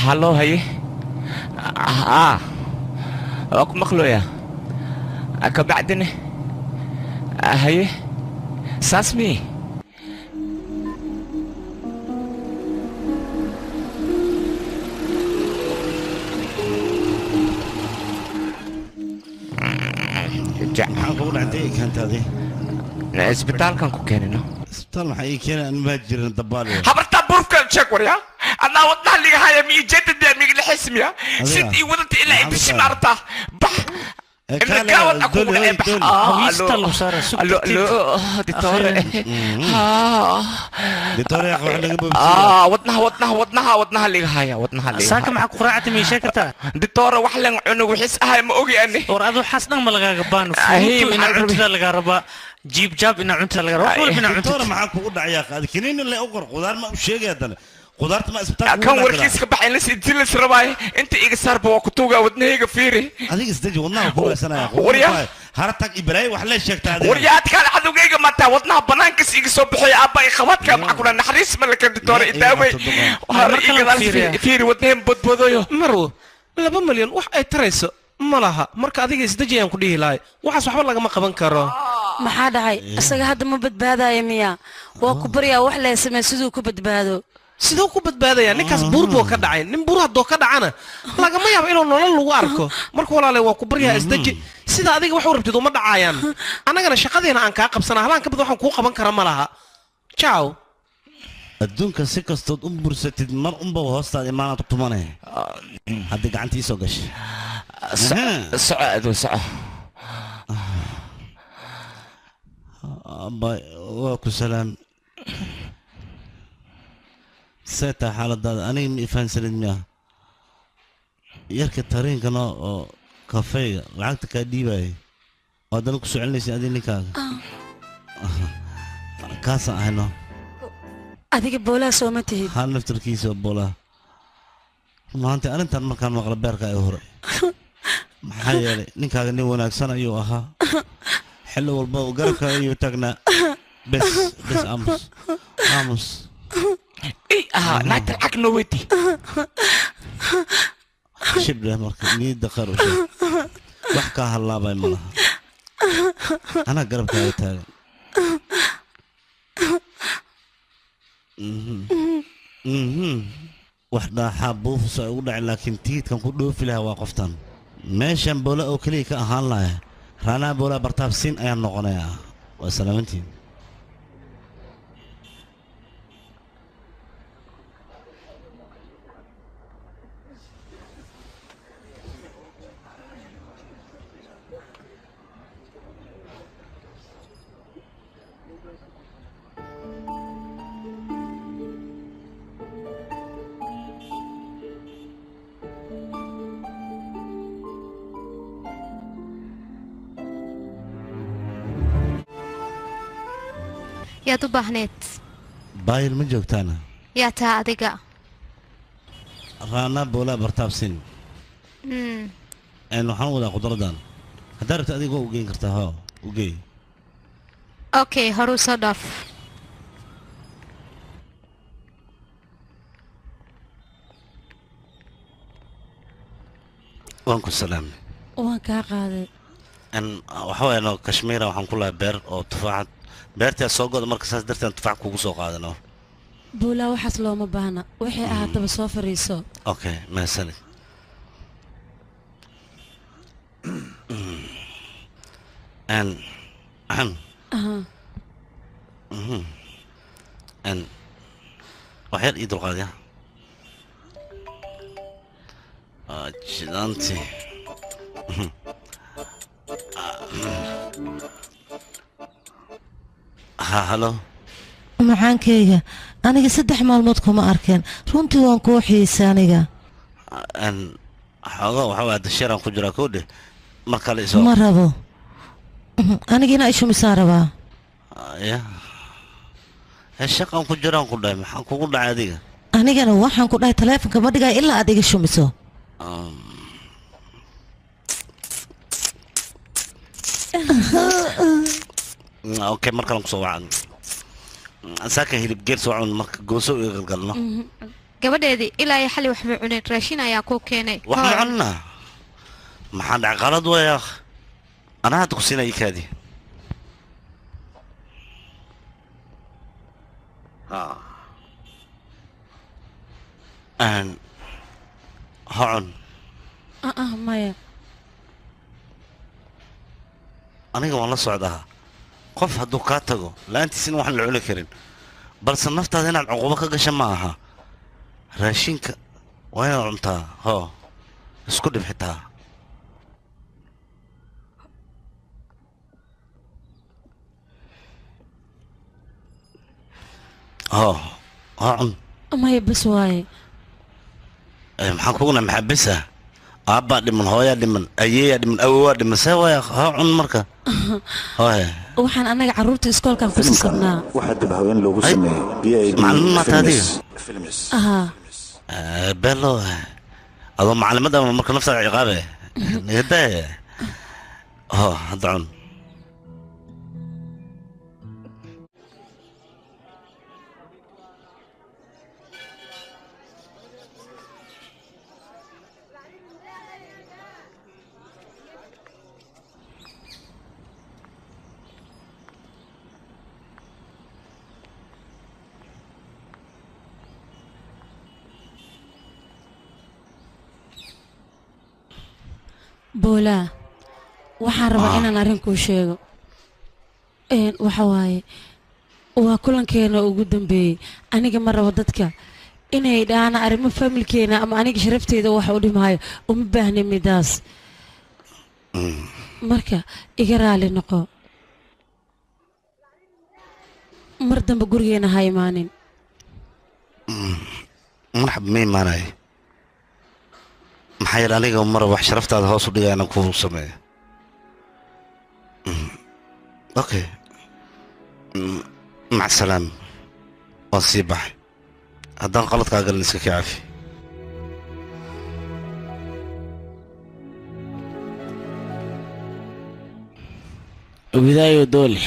S5: Hallo haye. Waa ku maqlooyaa. Kabacdina haye saas miye.
S1: Maxaan kugu dhacday ii keentay?
S5: Isbitaalkan ku keenino.
S1: Isbitaal maxaa ii keenay aan ma jirin dabaal.
S5: Habarta burfka sheeg warya. Anaa wadnaha liga haya mi jeedada miga lixismiya. Sid ii wadata ilaa inta shimaarta. Bax. Imika aku kugu dhacay bax. Allo ditore.
S1: Ditore wax laga boobsiiyo.
S5: Wadnaha wadnaha wadnaha wadnaha liga haya wadnaha liga.
S17: Saaka maxaa ku raacatay ma sheeg kartaa?
S5: Ditore wax lan cunug wixis ahay ma ogi ani.
S17: War adu xas dhan ma lagaaga baano. Furuutu ina cuntada laga rabaa. Jiib jaab ina cuntada laga rabaa. Wax walba ina cuntada.
S1: Ditore maxaa kugu dhacaya qaad kiniin la u qor qudaar ma u sheegay hadana. Qudaarta ma isbitaalka
S5: kan warkiiska baxay la sidii la rabay inta iga saarba waa ku tuuga wadnahayga fiiri.
S1: Adiga isdaji wadnaha ku raysanaya. Hartag Ibrahim wax la sheegtaa adiga.
S5: Waryaadka cadowgayga mata wadnaha banaankiis iga soo bixay aabba i qabadka maxaa ku naxariis ma la kan ditore idaaway. Har iga fiiri wadnahan bodbodoyo.
S8: Marwo 2 milyan wax ay tarayso ma laha. Marka adiga isdaji ayaan ku dhihi lahay. Waxaas waxba lagama qaban karo.
S2: Maxaa dhacay? Isaga hadda ma badbaadaya miya? Waa ku baryaa wax la sameey siduu ku badbaado.
S8: Sidoo ku badbaadaya ninkaas buur buu ka dhacay. Nin buur haddoo ka dhacana lagama yaabo inuu nolol lagu arko. Marka walaalay waa ku baryaa isdaji sida adiga wax u rabtid uma dhacayaan. Annagana shaqadeena aan kaa qabsanaa halaan ka bad waxaan kuu qaban kara ma laha. Ciao.
S1: Adduunka si kastood u bursatid mar unba hoostaad imaanaad tumanay. Hadda gacantii soo gashay.
S5: Soco aduu soco.
S1: Abba waa ku salaam. Seeta xaaladaada aniga ma ifahansanid miya? Yarka tareenkana oo kafeega lacagta kaa dhiibayay oo haddana ku soo celinaysa adiga ninkaaga. Kaasaan ahayno.
S2: Adiga boolaa soo ma tihid?
S1: Hal naftarkiisa boolaa. Run ahaantii arrintan markaan maqla beerka ay hore. Maxaa yeelay ninkaaga nin wanaagsan ayuu ahaa. Xilli walba garabka ayuu taagnaa. Bes bes aamus aamus.
S5: Naagta lacag noo weydii.
S1: Shib leh marka niyadda khayr u sheeg. Wax kaa hallaabay ma laha. Anaa garabkaaga taagan. Wax dhaaxaa buufis ay ugu dhacay laakiin tiidkan ku dhoofi lahaa waa qoftan. Meeshan boola oo keliya ka ahaan lahaa. Raanaa boola bartaabsiin ayaan noqonayaa. Waa salaamantiin.
S7: Yaad u baahneed?
S1: Baayil ma joogtaana?
S7: Yaa taa adiga?
S1: Raana boola bartaabsin. Waxaan wadaa qudradan. Haddaa rabta adiga waa u geyn kartaa haa u geey.
S7: Okay, horuu soo dhaaf.
S1: Waan ku salaamay.
S18: Waan kaa qaaday.
S1: Waxa weeye no Kashmira waxaan ku lahaa beer oo tufaax beertaa soo go'da marka saas darteed tufaax kugu soo qaadano.
S18: Buulaa waxaas looma baahna. Waxay ahaataba soo fariiso.
S1: Okay, mahadsanid. Wax yar ii dulqaadya. Jidaanti. Ha, halo.
S12: Macaankayga, aniga 3 maalmood kuma arkeen. Runtii waan kuu xiisay aniga.
S1: Xoogaa waxa waa dasheeraan ku jiraa koodhe. Mar kale isoo.
S12: Ma rabo. Aniga inaa ishumisaan rabaa.
S1: Ya. Shaqaan ku jiraan ku dhahay, maxaan kugu dhacay adiga?
S12: Anigana waxaan ku dhahay taleefanka ma dhigay ilaa aad iga shumiso.
S1: Okay, mar kale ku soo wacan. Saaka hilib geel soo cun marka gooso iga galgalno.
S7: Gabadheedii ilaa ay xali waxba cuneen, raashin ayaa kuu keenay.
S1: Wax ma cunna? Maxaan dhacay qalad waaya? Anaa hadda ku siinaya kaadi. Ha cun.
S18: Maya.
S1: Aniga waan la socdaa. Qof hadduu kaa tago la'aantiisina waxaan la cuni karin. Balse naftaada inaad cuqubo ka gasha ma aha. Raashinka waa inaad cuntaa. Hoo, isku dhib xitaa. Hoo, ha cun.
S18: Maya bas waaye.
S1: Maxaan kuguna maxaa bes ah? Aabbaa dhiman, hooyaa dhiman, ayeeyaa dhiman, awowaa dhiman. See waaya, ha cun marka. Hooye.
S18: Waxaan anaga carruurta iskoolkan ku sasabnaa.
S11: Waxaa dib haween loogu sameeyey BID
S1: Macallin ma tahay adiga?
S11: Films.
S18: Aha.
S1: Bello, adoo macallimada marka naftaada ciqaabe. Nigadaaya. Hoo, hadda cun.
S18: Boolaa, waxaan rabaa inaan arrin kuu sheego. Waxa waaye waa kulankeena ugu dambeeyey. Aniga ma rabo dadka inay dhahaan arrimo familkeena ama aniga sharafteyda wax u dhimaayo. Uma baahni midaas. Marka iga raali noqo. Mar dambe gurigeena ha imaanin.
S1: Marxab ma imaanayo. Maxaa yeelay aniga mar wax sharaftaada hoos u dhigaya inaan kuu sameeyo. Okay. Mac salaam. Waan sii baxay. Haddaan qaladkaa galin iska kaa cafi.
S9: Widaayo doole.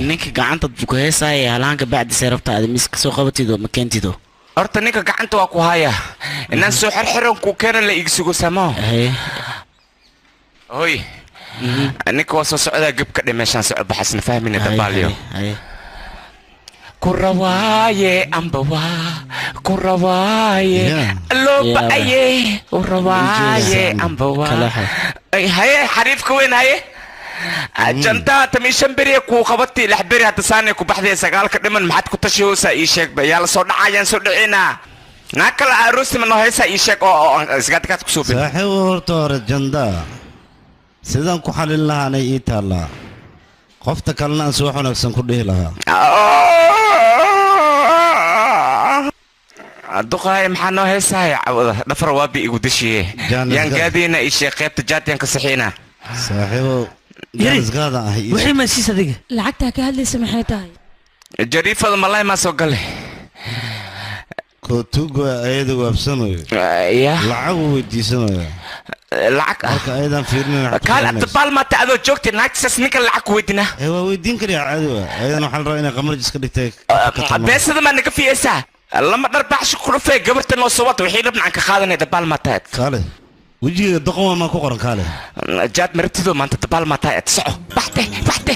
S9: Ninka gacanta ku heesaya halaanka bacdiisa rabta aad miiska soo qabatido ma keentido.
S5: Horta ninka gacanta waa ku haya. Inaan soo xirxiran ku keena la iig sugo samo. Hoy. Ninka waa soo socdaa gabka dhimashaan socod baxasna fahmina dabaaliyo. Ku rawaaye amba waa ku rawaaye loo ba'aye ku rawaaye amba waa. Haye xariifka weyn haye. Jantaa 5 beri ku qabatay 6 beri hadda saanay ku baxday 9 ka dhiman maxaad ku tashiyoosaa ii sheeg ba yaa la soo dhacayaan soo dhicinaa. Naa kala aroos ma noo haysaa ii sheeg oo isgaadkaad ku soo bin.
S1: Saaxiib horta hore jandaa sidaan ku xalin lahaanay ii taallaa. Qofta kalena aan si wax wanaagsan ku dhihi lahaa.
S5: Duqaay maxaa noo heesahay cawada dhafar waa bi igu dashiye. Yaan gaadiina ii sheeg qaybta jaad yaan ka saxiinaa.
S1: Saaxiibow jaanisgaada ah ii
S17: Wixii ma siis adiga?
S18: Lacagtaa ka hadlaysa maxay tahay?
S5: Jariifada malay ma soo galay.
S1: Kootuga ayada waabsanayo. Lacag uu weydiisanaya.
S5: Lacag ah.
S1: Marka ayadan fiirinayna
S5: Kaal dabaal ma ta adoo joogtay naagtisaas ninka lacag ku weydiinaa.
S1: Waa weydiin kariyaa caadi waa. Ayadan waxaa la rabaa inay qamarj iska dhigtay.
S5: Beesada ma naga fiiyeysaa? Lama dhar baxsh ku dhufay gabarta noo soo wata wixii dhabna aan ka qaadanay dabaal ma tahay.
S1: Kaale. Wejiga doqon waa ma ku qoran kaale.
S5: Jaad martido maanta dabaal ma tahay soco baxte baxte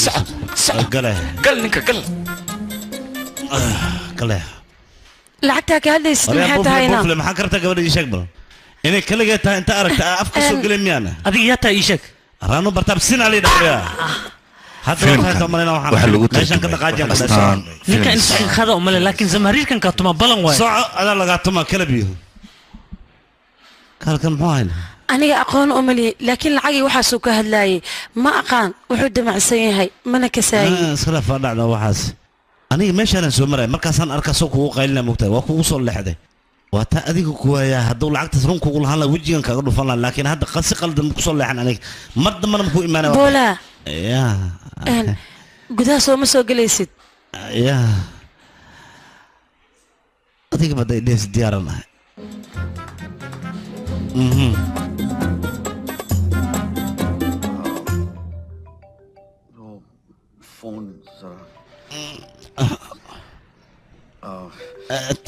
S5: soco soco
S1: gale
S5: gal ninka gal
S1: gale
S18: lacagtaa ka hadlaysid maxay tahayna
S1: buufle maxaa kartaa gabadha ii sheeg bal inay kaligeed tahay inta aragta afka soo gelin miyaana
S17: adiga yaa tahay ii sheeg
S1: raano bartaab sin ali dhabriya hadda waxaan samaynaa waxaan meeshan ka dhaqaajiyaan
S17: ninka inta khada umale laakiin zamhariirkan ka tuma balan waay
S1: soco adaa lagaa tuma kala biyo kalkan muxuu ahayn
S18: aniga aqoon uma lihi laakiin lacagii waxaasuu ka hadlaayay ma aqaan wuxuu damacsan yahay mana kasaayay
S1: iskala faadhacda waxaas aniga meeshaanan soo maraya markaasaan arkaa soo kugu qaylina mogtahay waa kugu soo leexday waa taa adiga ku waayaa hadduu lacagtaas run kugu lahaan lahaa wejigan kaaga dhufan lahaa laakiin hadda si qaldan ma kusoo leexan aniga mar dambana ma ku imaanaya
S18: boolaa
S1: ya
S18: gudaha sooma soo gelaysid
S1: ya adiga baday dhees diyaaran ahay.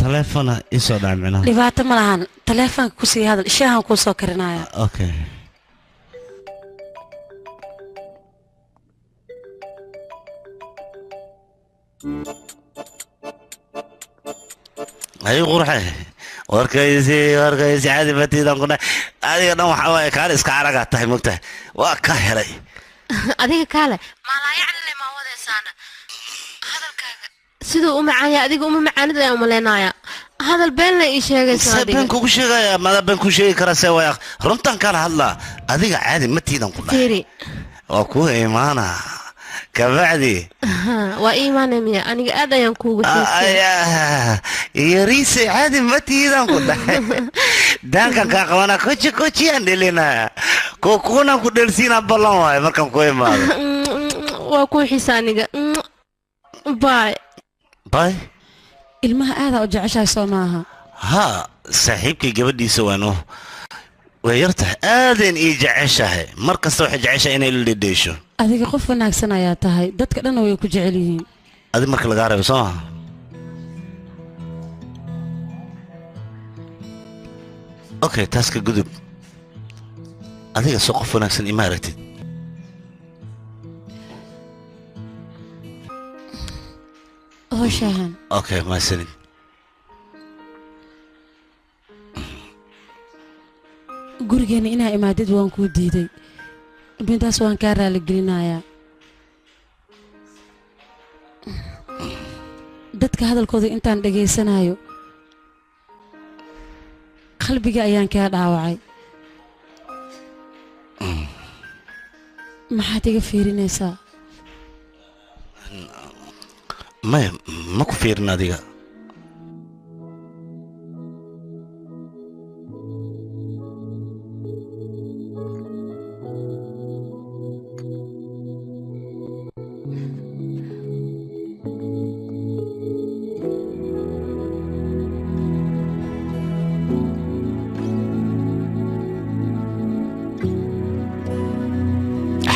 S1: Taleefona ii soo dhacay micnaha
S18: dhibaato ma lahan taleefonka kusii hadal shaahan kuu soo karinaya
S1: okay ay qurxe warkaysi warkaysi caadi batiidan ku dhahay adiga dhan waxaa waaye kaale iska caragaa tahay mogtahay waa ka helay
S19: adiga kaale maalaayacnile maa wadaysaana hadalkaaga siduu u macaanya adiga uma macaanid ayaan umaleynaya hadal been la ii sheegaysa
S1: see been kugu sheegaya madaa been ku sheegi karaa see waaya runtan kala hadlaa adiga caadi matiidan ku dhahay waa ku imaana kabacdi
S19: waa ii imaanaya miya aniga aad ayaan kuugu xiisay
S1: yariise caadi matiidan ku dhahay daankan kaa qabana koji kojiyaan dhelinaya kukunaan ku dhelsiinaa ballan waayo markaan ku imaado
S19: waa kuu xiisa aniga bay
S1: bay
S18: ilmaha aadaa u jeceshahay soo maaha
S1: haa saaxiibkay gabadhiisa waano way yartahay aadan ii jeceshahay mar kasta waxay jeceshahay inay la dhedheesho
S18: adiga qof wanaagsan ayaa tahay dadka dhanna way ku jecel yihiin
S1: adi marka lagaa reebo soo maha okay taas ka gudub adiga soo qof wanaagsan ima aragtid
S18: howshahan
S1: okay mahadsanid
S18: gurigeena inaa imaadid waan kuu diiday midaas waan kaa raaligelinayaa dadka hadalkooda intaan dhegaysanayo qalbiga ayaan kaa dhaawacay maxaad iga fiirinaysaa
S1: maya ma ku fiirin adiga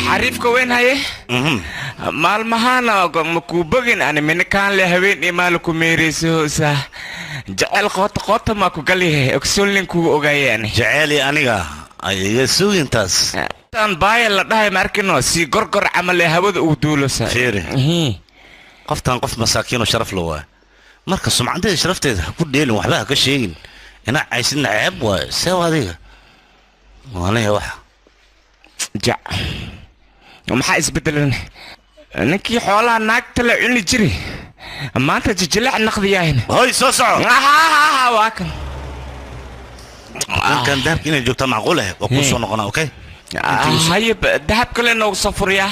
S5: xariifka weyn haye maalmahaana makuu bogin ani minakaan le haween iyo maala ku meereyso jecel qoota qoota maa ku galyahay ogsoonlin kugu ogaayay ani
S1: jeceli aniga iga sugintaas
S5: tan baaya la dhahay ma arkino si gorgor camal ee hawada ugu duulosa
S1: fiiri qoftan qof masaakiin oo sharaf la waay marka sumcadeeda sharafteeda ha ku dheelin waxba ha ka sheegin inaa caysidna ceeb waayo seew adiga waaniga waxa
S5: jac maxaa isbedelan ninkii xoolaha naagta la cuni jiri maanta jijilac naqdiyahin
S1: hoy soo soco
S5: waa kan
S1: ninkan dahabka inay joogtaa macquul eh waa kuu soo noqonaa okay
S5: haye dahab kale noogu soo furiyaa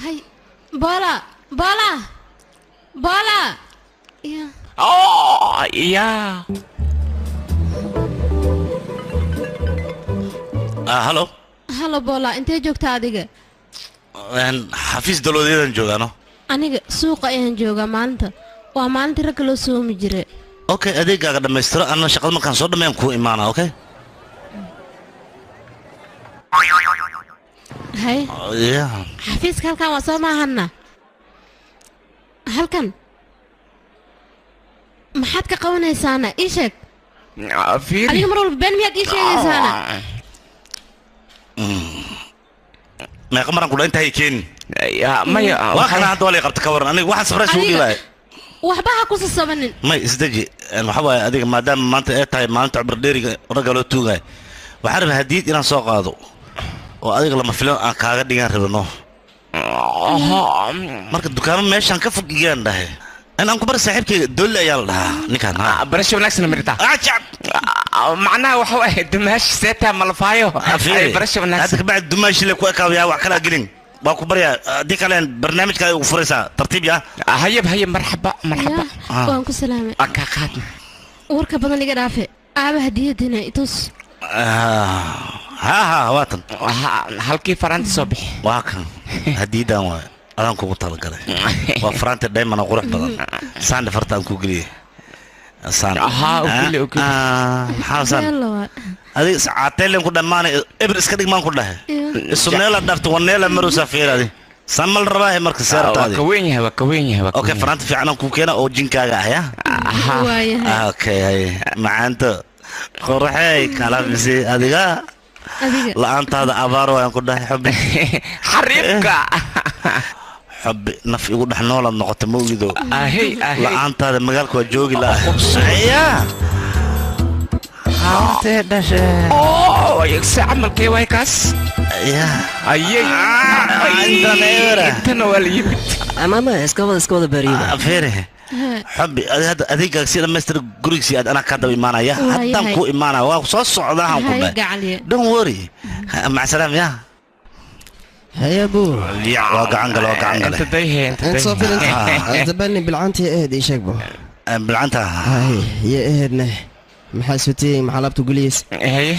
S19: hay boola boola boola ya
S5: ya
S1: halo
S19: halo boola intee joogtaa adiga
S1: xafiis dowladeedaan joogaano
S19: aniga suuqa ayaan joogaa maalinta waa maalintii ragga loo soomi jiray
S1: okay adeegaaga dhammaystiro anna shaqada markaan soo dhammeeyaan kuu imaanaa okay
S19: hay
S1: ya
S19: xafiiska halkan waa soo maahanna halkan Maxaad ka qabanaysaana ii sheeg. Adiga mar walba been miyaad ii sheegaysaana?
S1: Meeqa maran kudha intaa keenin.
S5: Maya
S1: waa kana hadda waa lay qabta ka waran aniga waxaan safrays ugu dhiibaya.
S19: Waxba ha ku sasabanin.
S1: May isdeji waxa waaye adiga maadaama maanta ay tahay maalinta cumar-dheeriga ragga loo tuugayo waxaan rabaa hadiid inaan soo qaado oo adiga lama filan aan kaaga dhigaan rabno. Marka dukaamo meeshaan ka fog igaan dhahay in aan ku bar saaxiibkayga doolli ayaa la dhahaa ninkaan.
S5: Barasho wanaagsan mirta. Macnaha waxa waaye dumaashi seetaa malafaayo. Barasho wanaagsan.
S1: Hadda kabacdi dumaashi le ku ekaabayaa wax kalaa gelin. Waa ku baryaa haddii kale barnaamijka ay ugu furaysaa tartiib yaa.
S5: Hayab hayab marxaba marxaba.
S19: Waan ku salaamay.
S5: Ka qaadna.
S19: Warka badan iga dhaafe. Aaba hadiyadina itus.
S1: Ha ha waatan.
S5: Halkii faraanti soo bixi.
S1: Waa kan hadiyadan waay. Adaan kugu talagalay. Waa faraanti diamond oo qurux badan. Saan farta aan ku geliyay. Saan.
S5: Aha ukili ukili.
S1: Maxaa saan? Adiga saacateen ku dhamaanay eber iska dhig maan ku dhahay. Suneela dhaafto waneela maru safiiradi. Saan mal rabaa marka seertaadi.
S5: Waa ka weyn yahay waa ka weyn yahay.
S1: Okay faraanti fiican aan ku keena oo jinkaaga ah ya.
S19: Waayahay.
S1: Okay hay macaanta qorxay kala bisi adiga.
S19: Adiga.
S1: La'aantaada abaar waan ku dhahay xubbi.
S5: Xariifka.
S1: Xubbi naf igu dhex noolaad noqotay ma ogido. La'aantaada magaalka waa joogi lahaa. Yaa.
S5: Haatee dhashay. Oo, ayagse camalkee waay kaas.
S1: Yaa.
S5: Ayay.
S1: Intan eera.
S5: Intana waa la yimid.
S14: Amaama iska wada bariyo.
S1: Fiiri. Xubbi hadda adeegaaga si dhammaystir gurigiisii aad anaa kaa daba imaanaya. Haddaan ku imaanaya waa soo socdaa aan ku dhahay. Don't worry. Mac salaam yaa.
S14: هيا بو
S1: waa gacan gale waa gacan gale.
S14: انت صوفي انت بني بالعنتي اهد ايش اكبر
S1: بالعنتا
S14: هاي يا اهدنا maxaa sutay maxaa laabta guliis
S5: haye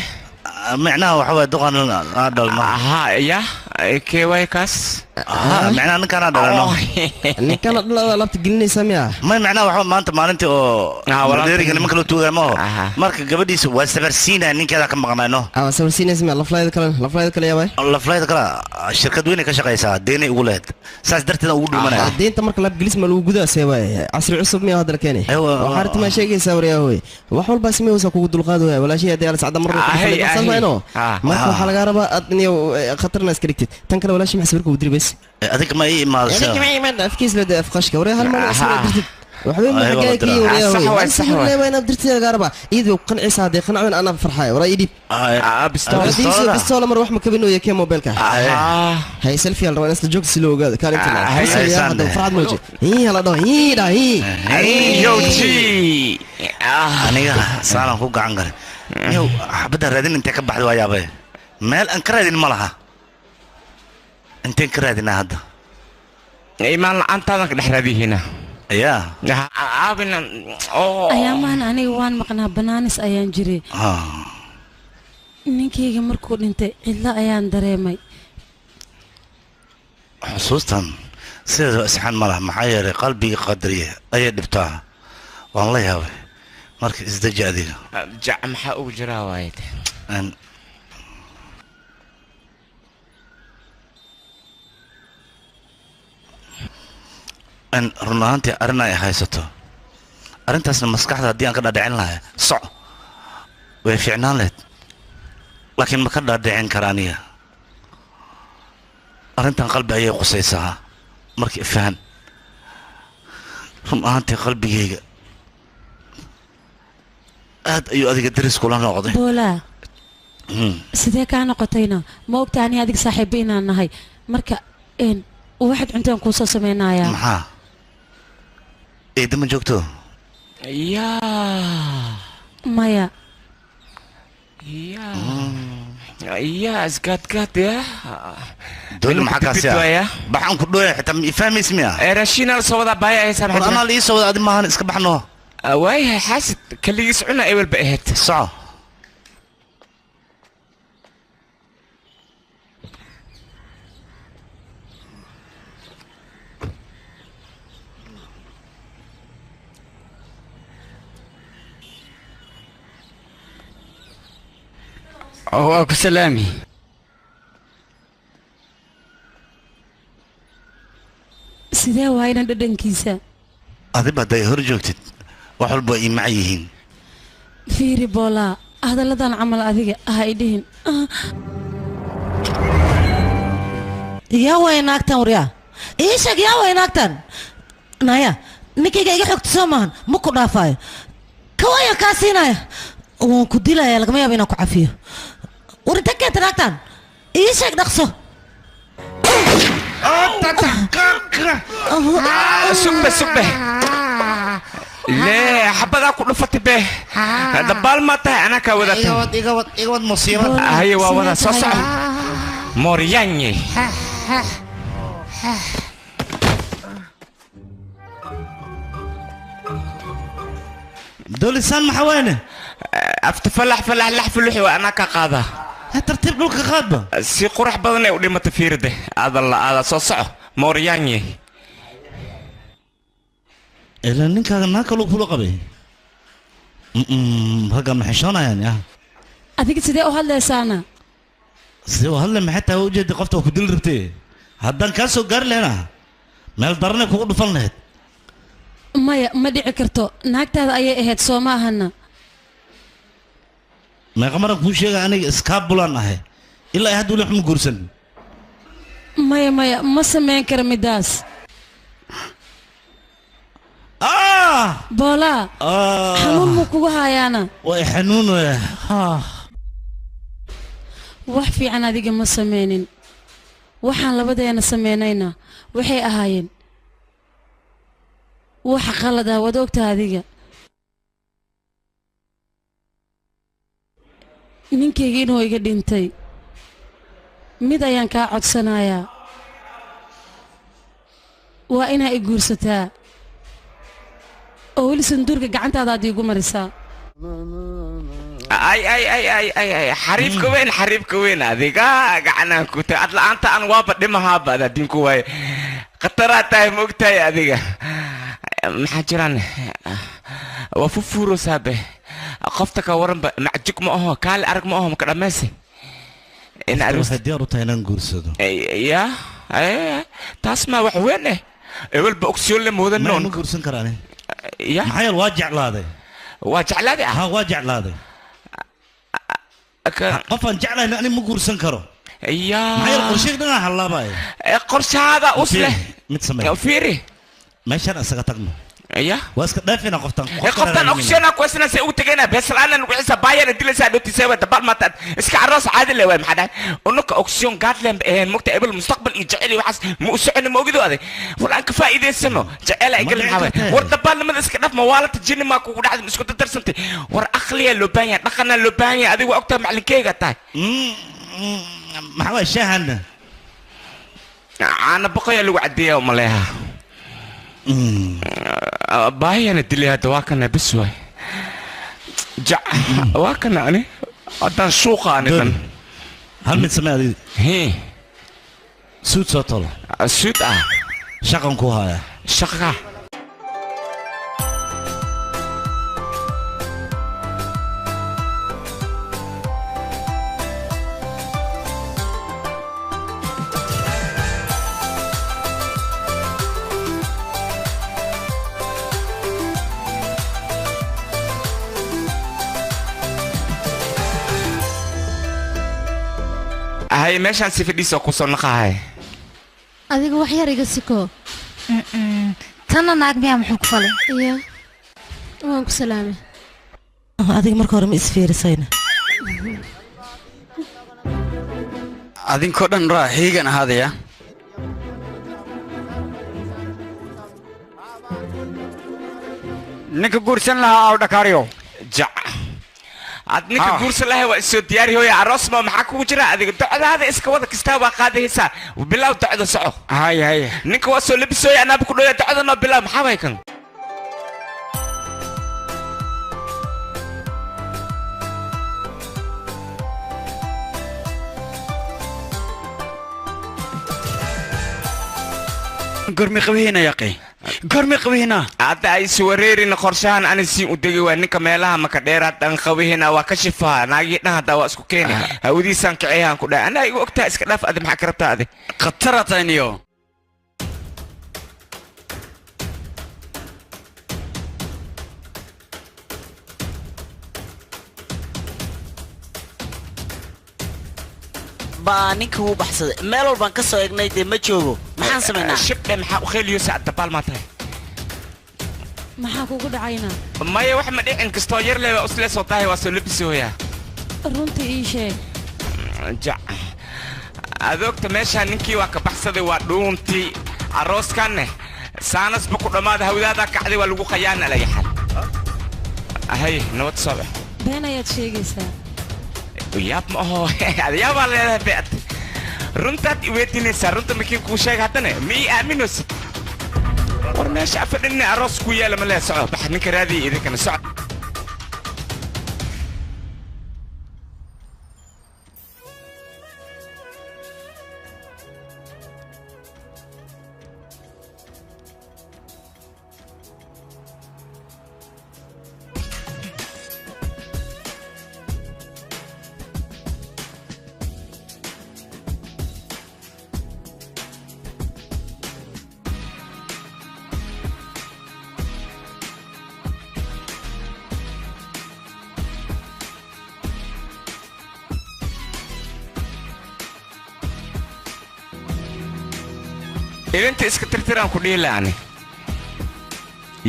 S1: macnaha waxa way doqon aan dhalno
S5: ha ya kee way kaas
S1: macnaha ninkaan aan dhalno
S14: ninkaan dhalada laabta gelinaysa miya
S1: may macnaha waxa maanta maalintii oo dheeriga nimanka loo tuugay ma marka gabadhiisa waa sabarsiina ninkeeda ka maqnayno
S14: waa sabarsiinaysa miya laflayda kale laflayda kale yaabay
S1: laflayda kale shirkad weyn ay ka shaqaysaa deynay ugu lehed saas darteed ugu dhumanaya
S14: deynta marka laab gelis ma lagu gudaa see waay casri cusub miya hadda la keenay waxaa arrinta ma sheegaysaa waryahoy wax walba sameysa kugu dulqaad waay walaashay hadii ala sacda mar marka waxaa laga rabaa aad inay khatarna iska dhigtid tan kale walaashay maxaa sawirka u diri bas
S1: adiga ma ii imaado
S14: adiga ma imaado afkiis la afqashka waray hal mar sawir dirtid waxba ma xagaaga waray sax waay inaad dirtid laga rabaa iyadoo qancisa hadii qancin ana farxay waray idib bistool mar wax ma kabino iyo kee mobilka hay selfie al rabaa isla joogsi loo ogaado kaalinta hadda farxad mooji ii hala dhaho ii dha ii
S5: yoji
S1: aniga saalan ku gacan galay yow xabadda raadin intee ka baxday waa yaabay meel aan ka raadin ma laha inteen ka raadinaa hadda
S5: imaan la'aantaadan ka dhex raadiyihiina
S1: yaa
S5: aabina
S18: ayaamahan aniga waan maqnaa banaanis ayaan jiray ninkayga markuu dhintay cidlo ayaan dareemay
S1: xusuustan sideedaba isxaan ma laha maxaa yeelay qalbiga qadariye ayay dhibtaa waan la yaabay marka isdeji adiga
S5: jac maxaa ugu jiraa waaye
S1: run ahaantii arrin ay haysato arrintaasna maskaxda haddii aan ka dhaadhicin lahaa soc way fiicnaan lahayd laakiin ma ka dhaadhicin kara aniga arrintan qalbi ayay qusaysaa marka ifahan run ahaantii qalbigayga aad ayuu adiga daris kula noqday
S18: boolaa sidee kaa noqotayna ma ogta ani adiga saaxiibo inaan nahay marka waxaad cuntaan kuu soo sameynayaa
S1: maxaa eedda ma joogto
S5: yaa
S18: maya
S5: yaa isgaadgaad ya
S1: dooli maxaa kaasi ah baxaan ku dhooya xitaa ma ifahmays miya
S5: raashiina la soo wadaa baaya aysaa
S1: war anaa la ii soo wada adi maahan iska baxno
S5: waayahay xaasid kaligiis cuna ewel ba ahayd
S1: soco
S16: waa ku salaami
S18: sidee waa inaan dhadhankiisa
S1: adiba hadday hor joogtid Wax walba ay mac yihiin.
S18: Fiiri Boolaa, hadalladan camal adiga ha i dhihin.
S12: Yaa way naagtan waryaa, ii sheeg yaa way naagtan. Naya ninkayga iga xogta soo maahan, ma ku dhaafaayo, kawaya kaa siinaya, waan ku dilaya, lagama yaabo inaan ku cafiyo. War inta keenta naagtan, ii sheeg dhaqso.
S5: Sugbe sugbe lee xabadaa ku dhufatay be dabaal maa tahay anaa kaa wadatay.
S1: Iga wad iga wad musiibad.
S5: Haye waa wada soo soco mooryaanye.
S1: Dolisaan maxaa wayne?
S5: Afta falax falax lax fuluxi waa anaa kaa qaadaa.
S1: Tartiib dhulka qaadba.
S5: Si qurux badan ay u dhimatay fiirde aada la aada soo soco mooryaanye.
S1: Ilaa ninkaaga naag kaluu kula qabay. Ragga ma xishoonayaan yaa.
S18: Adiga sidee u hadlaysaana?
S1: Sidee u hadlay maxay tahay ujeedda qofta waa ku dili rabtay. Haddaan kaa soo gaari lahayna meel daranay kugu dhufan lahayd.
S18: Maya ma dhici karto, naagtaada ayay ahayd soo ma ahana.
S1: Meeqa maran kuu sheega aniga iskaabulaan ahay ilaa ay hadda weli wax ma guursan.
S18: Maya maya ma samayn kara midaas. Boolaa xanuun muu kugu hayaana?
S1: Way xanuunaya.
S18: Wax fiican adiga ma sameynin. Waxaan labadeena sameynayna waxay ahaayeen wax qalad ah, waad ogtahay adiga. Ninkayga inuu iga dhintay mid ayaan kaa codsanayaa, waa inaa i guursataa oo weli sanduurka gacantaada aad iigu marisaa.
S5: Ay ay ay ay ay ay xariifka weyn xariifka weyn adiga gacanaan ku tahay ad la'aanta aan waaba dhimahaaba adaa diinku waaye khataraa tahay ma ogtahay adiga maxaa jiraan waa fufuurosaabe qofta ka waranba macjug ma aho kaali arag ma aho maka dhammayse in
S1: waxay diyaar u tahay inaan guursado.
S5: Ya taas maa wax weyn eh ewelba ogsiyoon le moodan noon
S1: ma guursan karaa ani.
S5: Ya
S1: maxaa yeele waa jeclaaday.
S5: Waa jeclaaday ah?
S1: Ha waa jeclaaday. Qof aan jeclahayn ani ma guursan karo.
S5: Ya
S1: maxaa yeele qorsheyga dhan aan hallaabaya.
S5: Qorshahaada us leh
S1: mid samee
S5: fiiri
S1: meeshaan isaga tagno.
S5: Ya
S1: waa iska dhaafina qoftan.
S5: Qoftan ogsiyona kuwasina say ugu tegayna bees la'aana nugu cisa baayana dilaysaa dhootisay waa dabaal maanta iska aroos caadi le waay maxaa dhahay unuka ogsiyon gaadleen eheen mogta ebel mustaqbal iyo jecel iyo waxaas ma u soconi ma ogido aday war aan ka faa'iidaysano jecela igal maxaa waay war dabaalnimada iska dhaf mawaalata jinni maa kugu dhacday ma isku dardarsantay war aqliyaa loo baahan yahay dhaqanaa loo baahan yahay adiga waa ogtahay macalinkeyga tahay.
S1: Maxaa waay shaahan
S5: caana boqoyaa lagu caddeeyaa umaleeha baahiyana dilay hadda waa kana bis waay jac waa kana ani haddaan suuqa ani dhan.
S1: Hal mid samee adiga.
S5: Hee
S1: suud soo tolo.
S5: Suud ah
S1: shaqan ku haya.
S5: Shaqa hay meeshaan si fadhiisoo ku soo naqahay.
S19: Adiga wax yar iga siko.
S2: Tanna naag miyaa muxuu ku falay?
S19: Iya waan ku salaamay.
S12: Adiga marka hore ma isfiirisayna?
S16: Adinkoo dhan raa xiigan ahaadaya. Ninka guursan lahaa aw dhakaariyo.
S5: Jac ad ninka guursan lahay waa isoo diyaari hooya aroos ma maxaa kugu jira adiga docdaada iska wada kastaa waa qaadaysaa bilow docda soco.
S16: Hay hay
S5: ninka waa soo labisooya anaaba ku dhooya docda noo bilow maxaa waay kan.
S16: Gormi qabihina yaqi gormi qabihina
S5: hadda ay iswareerin qorshahan ani siin u degi waa ninka meelaha maka dheeraad dhan qabihina waa ka shifaa naagii dhan hadda waa isku keeni hawadiisaan kiciyaan ku dhahay anaa igu ogtahay iska dhaaf adi maxaa ka rabtaa adi
S16: khatara tayniyo.
S9: Baa ninka wuu baxsaday meel walbaan ka soo eegnay dee ma joogo maxaan samaynaa
S5: shibdhe maxaa u kheyliyo sacad dabaal maa tahay
S18: maxaa kugu dhacayna
S5: maya wax ma dhicin kastoo yar leeba uslee soo tahay waa soo labisooyaa
S18: runta ii sheeg
S5: jac adoogta meeshaa ninkii waa ka baxsaday waa dhuuntii arooskanne saanasba ku dhammaada hawdaadaa kacday waa lagu khayaana lagaxal hay nabad soo bax
S18: been ayaad sheegaysaa
S5: yaab ma aho adayaabaa leedahay beat runtaad iweydiinaysaa runta makiin kuu sheega haddana ma ii aaminaysid war meesha afadhinne aroos ku yaala ma lehe soco bax ninka raadiya idinkana soco ilinta iska tirtiraan ku dhihi la'ani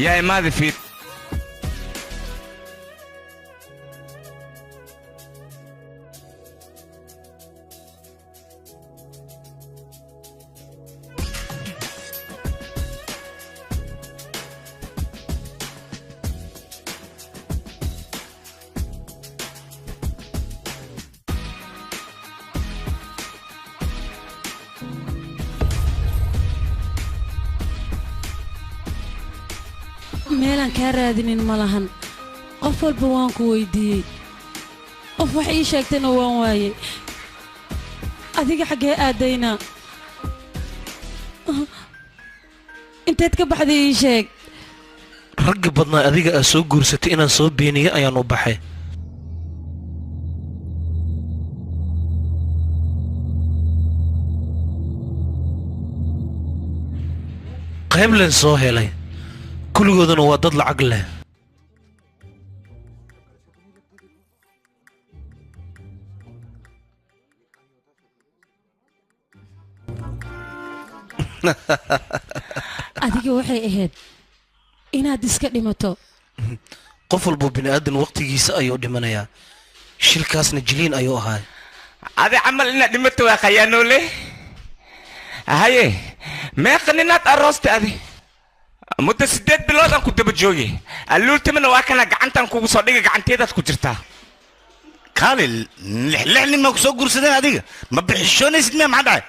S5: yaa imaada fiir
S18: meelaan kaa raadinin ma lahan qof walba waan ku weydiiyey qof wax ii sheegtayna waan waayey adiga xaggee aadayna inteed ka baxday ii sheeg
S10: ragga badnaa adiga aa soo guursatay inaan soo beeniyo ayaan u baxay qaybleen soo helay kulligooduna waa dad lacag leh
S18: adiga waxay ahayd inaad iska dhimato
S10: qof walbo bini aadan waqtigiisa ayuu dhimanayaa shilkaasna jiliin ayuu ahaa
S5: adi camal inaad dhimato waa khayaanoole haye meeqa ninaad aroosta adi muddo 8 bilood aan ku daba joogay alluultimana waa kana gacantan kugu soo dhigay gacanteedaad ku jirtaa
S1: kaalil lix nin ma ku soo guursadeen adiga ma bixishoonaysid miya maxaa dhacay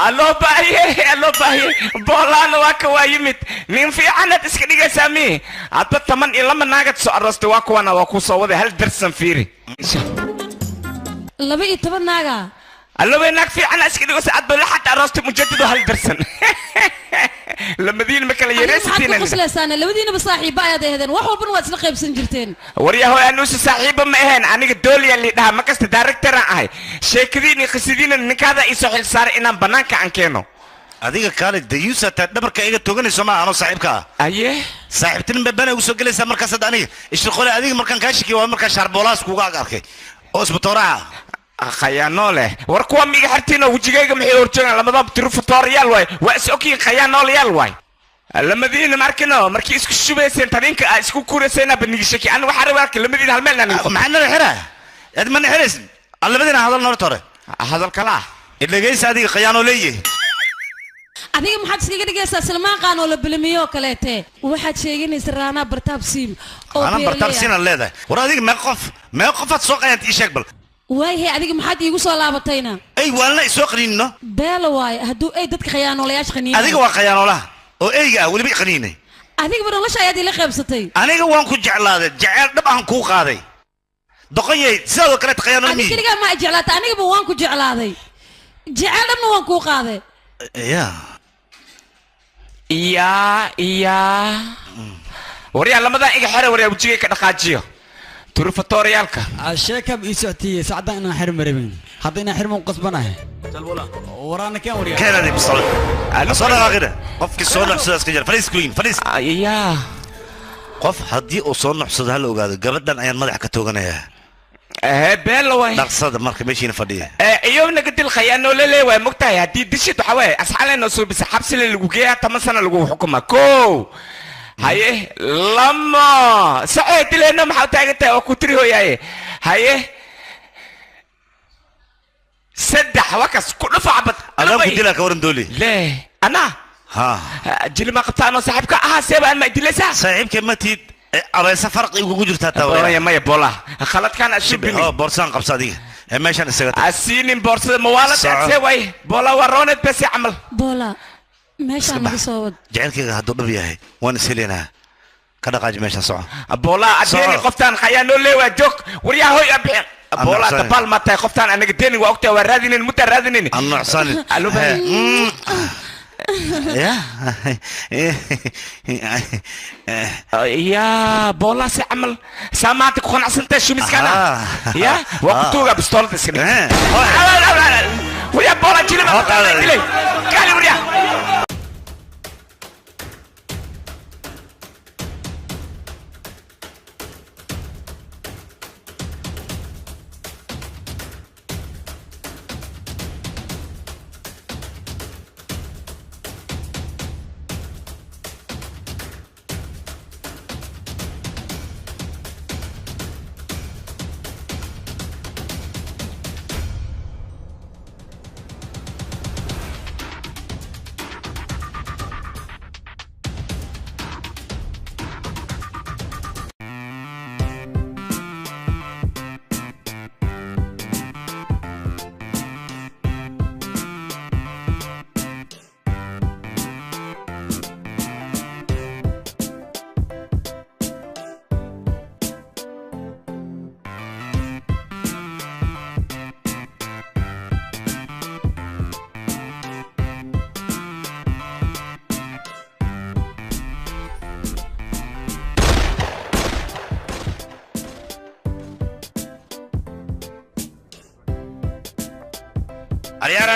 S5: alloo baahiye alloo baahiye boolaana waa ka waa yimid nin fiicanaad iska dhigaysaa miye hadba 12 naagad soo aroostay waa kuwana waa kuu soo waday hal darsan fiiri
S18: 12 naaga
S5: alloway naag fiicana iska dhigaysa adba laxad aroostay mujadido hal darsan lamadiin ma kala
S18: yeeraysatiin maxaad ku qoslaysaana labadiinaba saaxiiba ayaad ahaydeen wax walbana waad isla qaybsan jirteen
S5: waryahoy anuusa saaxiiba ma ahayn aniga dooliya liidhaha ma kasta directoraan ahay sheekadiin iyo qisadiina ninkaada iisoo xil saaray inaan bannaanka aan keeno
S1: adiga kaale dayuusa taa dhabarka iga toganayso ma anoo saaxiibka ah
S5: aye
S1: saaxiibtin babana ugu soo gelaysaa markaas hadda aniga ishirqole adiga markaan kaa shakiyo waa markaa shaarboolahaas kuuga ag arkay oo isbitooraha
S5: khayaanoo leh war kuwa miiga xirtiinoo wejigayga maxay horjoogaan lamadaba tirufutooriyaal waay waa is ogyihiin khayaanoolayaal waay lamadiina markino markii isku shubayseen taninka aa isku kuraysayna banigishaki ana waxaa rabaa arka lamadiina hal meel naan
S1: maxaa nala xiraa ad mana xiraysin lamadiina hadal norta hore
S5: hadal kala ah
S1: idhegaysa adiga khayaanoo leeyihi
S18: adiga maxaad iskaga dhigaysaa Salmaan Qaan oo la bilimiyo kaleete waxaad sheeganaysaa Rana Bartaab Siin oo
S1: Rana Bartaab Siin aan leedahay war adiga mee qof aad soo qayaantay ii sheeg bal
S18: waayahay adiga maxaad iigu soo laabatayna
S1: ay waalna isoo qaniinno
S18: beela waaye hadduu ay dadka khayaanoolayaasha qaniinay
S1: adiga waa khayaanoolaha oo eyga ah weliba i qaniinay
S18: adigaba nolosha ayaad ila qaybsatay
S1: aniga waan ku jeclaaday jeceyl dhab aan kuu qaaday doqonyay sidaadoo kaleeta khayaanool
S18: miyi keligaa ma jeclaatay anigaba waan ku jeclaaday jeceyl dhabna waan kuu qaaday
S1: ya
S5: iya iya waryaa lamadaa iga xere waryaa wejigay ka dhaqaajiyo turufatoriyaalka
S16: sheekab ii socotiyey sacdan inaan xirmi rabin hadda inaan xirmo qasbanahay waraana keen waryaa
S1: keenadi bisol soo dhaqaaqina qofkii soo nuxsada iska jira fadhiis queen fadhiis
S5: ya
S1: qof haddii uu soo nuxsado ha la ogaado gabadhan ayaan madaxa ka tooganayaa
S5: Been la waay.
S1: Dhaqsada marka meeshiina fadhiya.
S5: Iyo naga dil khayaano lele waay mogtahay haddii dishid waxaa waaye asxaaleen soo bisa xabsile lagu geeyaa 10 sano lagu xukumaa kow haye 2 sacee dileena maxaa taagan tahay oo ku tiri hooyaaye haye 3 wakas ku dhufa cabad.
S1: Adaan ku dilaa ka waran dooli.
S5: Le anaa
S1: ha
S5: jilma qabtaanoo saaxiibka ahaa seeba aan ma dilaysaa
S1: saaxiibka ma tiid abaysa farqi ugu jirtaa taa.
S5: Maya bola khaladkaan asubini
S1: oo boorsaan qabsa adiga ee meeshan isaga tag
S5: asiinin boorsada mawaalad see way bola waa rooned bes camal.
S18: Bola meeshaan naga soo wad.
S1: Jacaylkayga hadduu dhab yahay waan is helaynaa ka dhaqaaji meeshan soco.
S5: Bola adeeni qoftaan khayaanoo leewaa joog waryaa hoy abixi bola dabaal ma tahay qoftaan anaga deeni waa ogtahay waa raadinin muddaa raadinin
S1: aan nucsanin.
S5: Ya bola si camal saa maanta ku qanacsantahay shumiskana ya waa ku tuugaa bistoolada iska dhig waryaa bola jilima dilay kaali waryaa.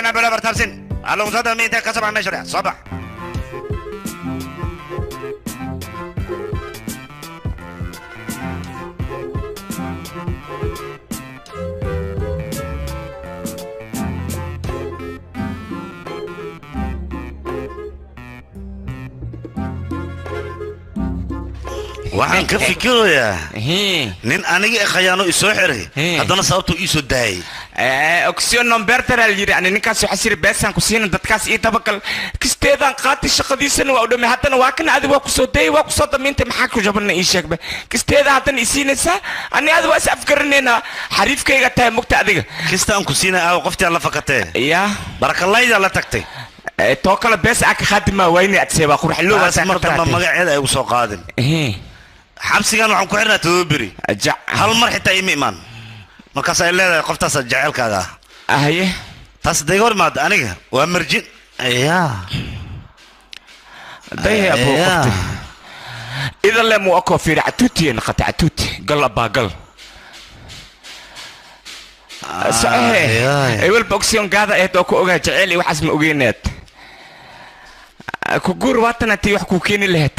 S1: أنا بلا برتابسين على مزادة مين تكسب عن مشرع صباح. Waxaan ka fikirayaa nin aniga khayaano isoo xiray haddana sababtuu ii soo daayay.
S5: Ogsiyo nomberter al yiri ani ninkaas waxa sir beesan ku siin dadkaas ii tabakal kisteedan qaati shaqadiisana waa u dhamay haddana waa kan adi waa ku soo daayay waa ku soo damiintay maxaa ku jabana ii sheegba kisteeda haddana isiinaysaa ani adi waa is afgaranaynaa xariifkayga tahay mugta adiga
S1: kistaan ku siinaa aaw qoftii aan la fakatee
S5: ya
S1: barakalayda la tagtay
S5: too kale bees aa ka khaadima wayne adseebaa qurxilowgaas
S1: mar damba magaceeda ay ugu soo qaadin. Xabsigan waxaan ku xirnaa 7 beri hal mar xitaa ima imaan markaas ay leedahay qoftaas jaceylkaaga ah
S5: haye
S1: taas dayga hor imaada aniga waa marjin ya
S5: dayha abuu qofti idan le muu akoo fiiri catuutiye naqata catuuti gal abbaa gal saxee ay walba ogsiyon gaada ahayd oo ku ogaa jaceyl iyo waxaas ma ogeyneed ku guur waatan hatii wax kuu keeni lahayd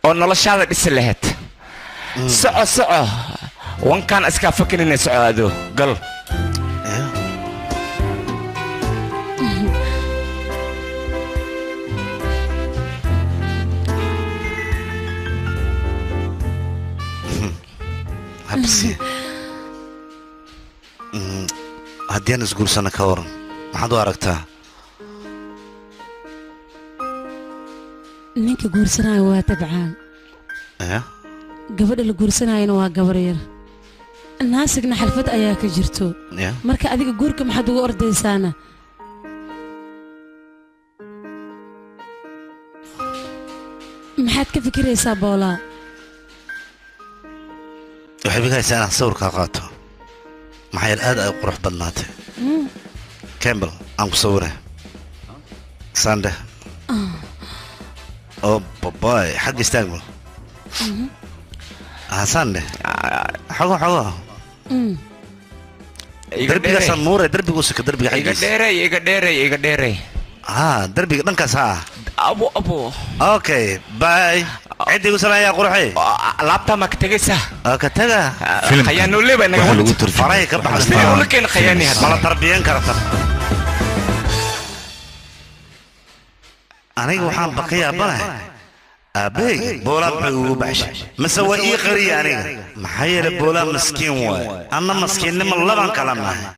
S5: oo noloshaada dhisi lahayd soco soco wankaan iskaa fakinina soco adoo gal.
S1: Habsi haddii aan isguursana ka waran maxaad u aragtaa?
S18: Ninka guursanaayo waa tabcaan gabadha la guursanayana waa gabar yar naasigna xalfad ayaa ka jirto marka adiga guurka maxaad ugu ordaysaana? Maxaad ka fikiraysaa boolaa?
S1: Waxay fikiraysaa inaan sawirkaa qaato maxaa yeele aad ay qurux badnaatay. Campbell aan ku sawiray sande oo babaay xagga istaag bal sande xogo xogo darbigaasaan muuray darbigu sika darbiga xaggiisa
S5: iga dheeray iga dheeray iga dheeray
S1: darbiga dhankaas ha
S5: abo abo
S1: okay bye. Ciddi igu salaaya qurxi.
S5: Alaabta ma ka tagaysaa?
S1: Ka taga.
S5: Khayaano leeba naga
S1: wad. Faray ka baxda.
S5: Sidee ula keen khayaani hadda?
S1: Mala tarbiyan karta. Aniga waxaan baka yaabanahay. Aabbahay boolaa muxuu ugu baxshay? Mise waa ii qariya aniga? Maxaa yeelay boolaa maskiin waaye. Anna maskiinnimo laban kala nahay.